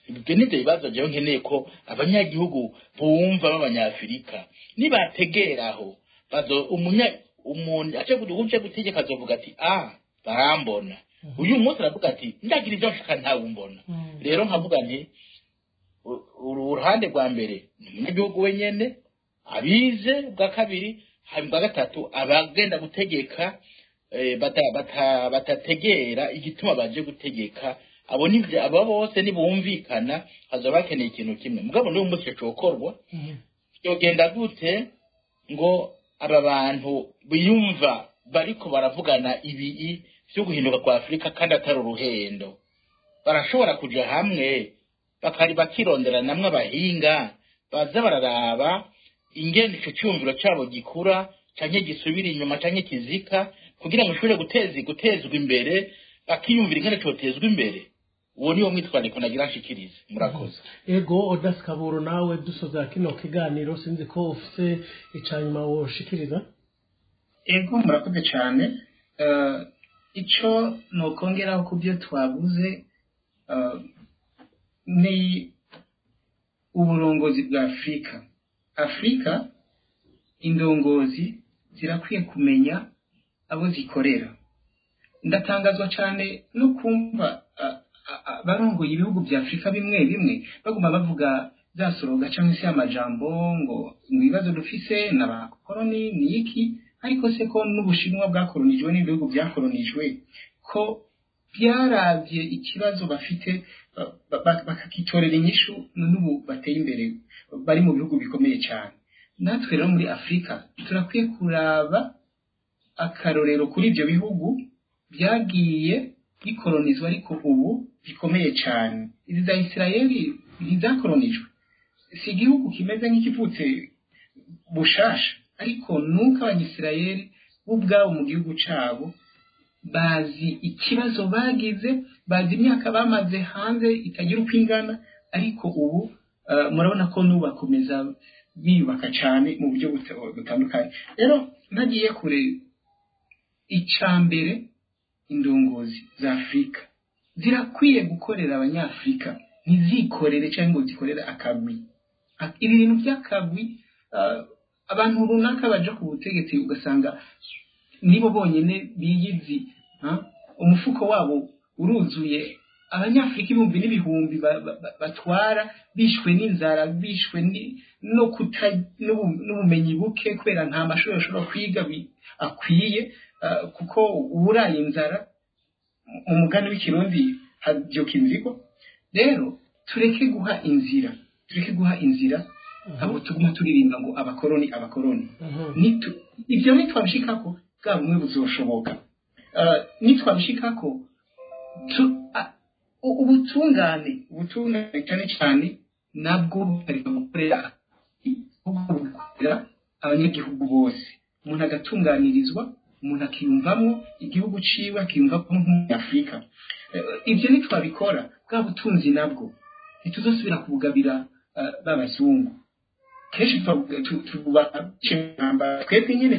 Ibyo nivyo bibazo jewe nkeneye ko abanyagihugu bumva b'abanyafurika nibategeraho bazo umuntu aje gutegeka azovuga ati barambona. Uyu munsi aravuga ati ndagira ibyo nshaka ntawumbona. Rero nkavuga nti uruhande rwa mbere ni umunyagihugu wenyene abize, bwa kabiri, hanyuma bwa gatatu abagenda gutegeka batategera igituma baje gutegeka. Abo nivyo, abo bose nibumvikana hazoba bakeneye ikintu kimwe. Mugabo n'uyu munsi cokorwa yogenda gute ngo aba bantu biyumva bariko baravugana ibi vyo guhinduka kwa Afurika kandi atari uruhendo, barashobora kuja hamwe bakari bakirondera namwe abahinga baza bararaba ingene ico cyumviro cabo gikura canke gisubira inyuma canke kizika, kugira ngo ushobore gutezwa imbere, bakiyumvira ingene cotezwa imbere. Uwo niwo mwitwarariko nagira nshikirize. Murakoze. Ego Odas Kaburo, nawe dusoza kino kiganiro, sinzi ko ufise icanyuma woshikiriza. Ego, murakoze cyane. Ico nokongeraho ku byo twabuze ni uburongozi bwa Afurika. Afurika indongozi zirakwiye kumenya abo zikorera. Ndatangazwa cyane no kumva barongoye ibihugu bya Afurika bimwe bimwe baguma bavuga za soroga cyangwa se amajambo ngo ibibazo dufise n'abakoloni ni iki, ariko se ko n'Ubushinwa bwakolonijwe n'ibihugu byakolonijwe, ko byaravye ikibazo bafite bakakitorera inyishu, n'ubu bateye imbere bari mu bihugu bikomeye cyane. Natwe rero muri Afurika turakwiye kuraba akarorero kuri ibyo bihugu byagiye bikolonizwa ariko ubu bikomeye cyane. Izi za Isirayeli ntizakolonijwe, si igihugu kimeze nk'ikivutse bushasha, ariko nuko abanyisirayeli bo ubwabo mu gihugu cabo bazi ikibazo bagize, bazi imyaka bamaze hanze itagira uko ingana, ariko ubu murabona ko n'ubu bakomeza biyubaka cyane mu buryo butandukanye. Rero ntagiye kure, icambere indongozi za Afurika zirakwiye gukorera abanyafurika, ntizikorere cyangwa ngo zikorere akagwi. Ibi bintu by'akagwi, abantu runaka baja ku butegetsi ugasanga nibo bonyene biyizi, umufuko wabo uruzuye, abanyafurika ibihumbi n'ibihumbi batwara bishwe n'inzara, bishwe no n'ubumenyi buke kubera nta mashuri bashobora kwiga akwiye, kuko uburaye inzara mu mugani w'ikirundi havyuka inzigo. Rero tureke guha inzira, tureke guha inzira Abo tuguma turirimba ngo abakoroni abakoroni, ivyo nitwabishikako bwa bumwe buzoshoboka. Nitwabishikako ubutungane cyane cyane nabwo bukareka gukorera abanyagihugu bose, umuntu agatunganirizwa, umuntu akiyumvamo igihugu ciwe, akiyumvamo nk'umunyafurika. Ivyo nitwabikora bwa butunzi nabwo ntituzosubira kubugabira b'abazungu. Kenshi tubamba twebwe nyene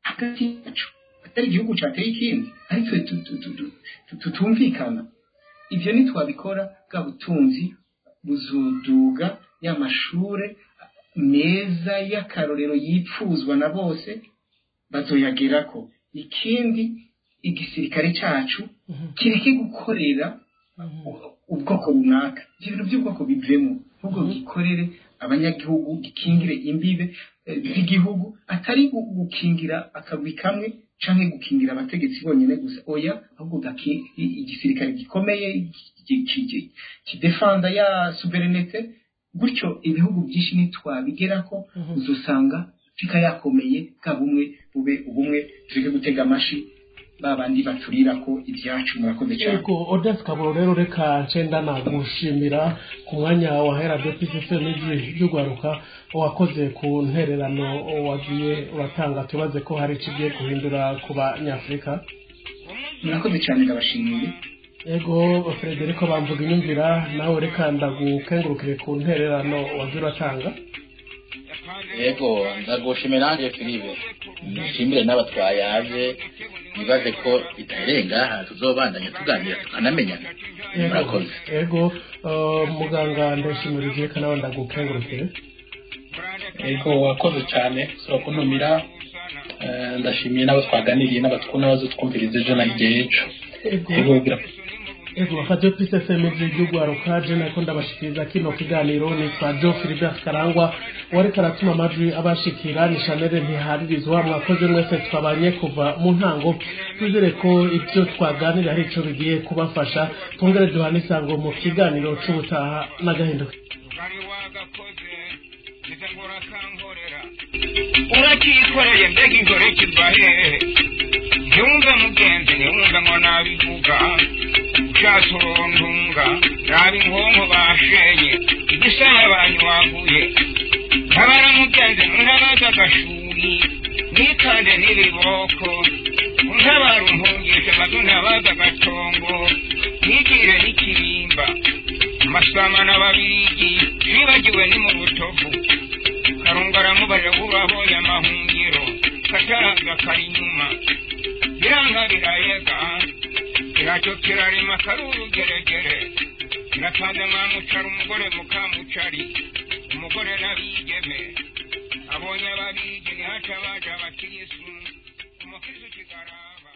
hagati yacu, atari igihugu cateye ikindi, ariko tutumvikana. Ivyo nitwabikora bwa butunzi buzoduga, y'amashure meza y'akarorero yipfuzwa na bose bazoyagerako. Ikindi, igisirikare cacu kireke gukorera ubwoko runaka, ivyo bintu by'ubwoko bivemo, ahubwo gikorere abanyagihugu, gikingire imbibe z'igihugu, atari gukingira akagwi kamwe canke gukingira abategetsi bonyene gusa, oya, ahubwo igisirikare gikomeye kidefanda ya souveraineté. Gutyo ibihugu byinshi nitwabigerako uzosanga Afrika yakomeye, bwa bumwe bube ubumwe, tureke gutega amashi babandi baturira ko ibyacu. Murakoze cyane. Yego, Odesse Kaburo, rero reka ncenda nagushimira ku mwanya wahera DPCC n'ijwi ry'urwaruka wakoze ku ntererano wagiye uratanga, tubaze ko hari ikigiye guhindura ku banyafurika. Murakoze cyane, ndabashimiye. Ego, Frederico bamvuga inyumvira, nawe reka ndagukengurukire ku ntererano wagiye uratanga. Yego, ndagushimira nanjye Filibe, nshimire n'abatwayaje, nibaze ko bitahereye ngaha, tuzobandanya tuganira tukanamenyana. Murakoze. Ego, muganga ndashimira ugiye nawe ndagukengurukire. Ego, wakoze cyane usaba kuntumira. Ndashimiye n'abo twaganiriye n'abazotwumviriza ejo na hirya y'ejo. Ego, Ego, Radio Peace FM ry'urwaruka, je nako ndabashikiriza kino kiganiro nitwa Joe Philibert Karangwa, wariko aratuma amajwi abashikira ni Chanel Ntiharirizwa. Mwakoze mwese twabanye kuva mu ntango, twizere ko ibyo twaganira hari ico bigiye kubafasha. Twongere duhane isango mu kiganiro c'ubutaha n'agahinduka. Urakikoreye mbega ingore kiva hehe? Ntiwumve mugenzi, ntiwumve ngo nabivuga, ushatse uruntunga, raba inkonko bashenye igisaya banywaguye. Ntabara mugenzi, ntabaza agashuri nikande n'ibiboko, untabara umpungishe maze untabaza agatongo nigire n'ikibimba masama n'ababigi bibagiwe ni mu butovu. Karungu aramubarira urabonye amahungiro kataraza kari inyuma, biranga birayega, kiracyo kirarima karurugeregere, kiratanze mwamucara umugore mukamucari umugore n'abigeme abonye ababigi nihaca baje abakirisu umukirisu kigaraba.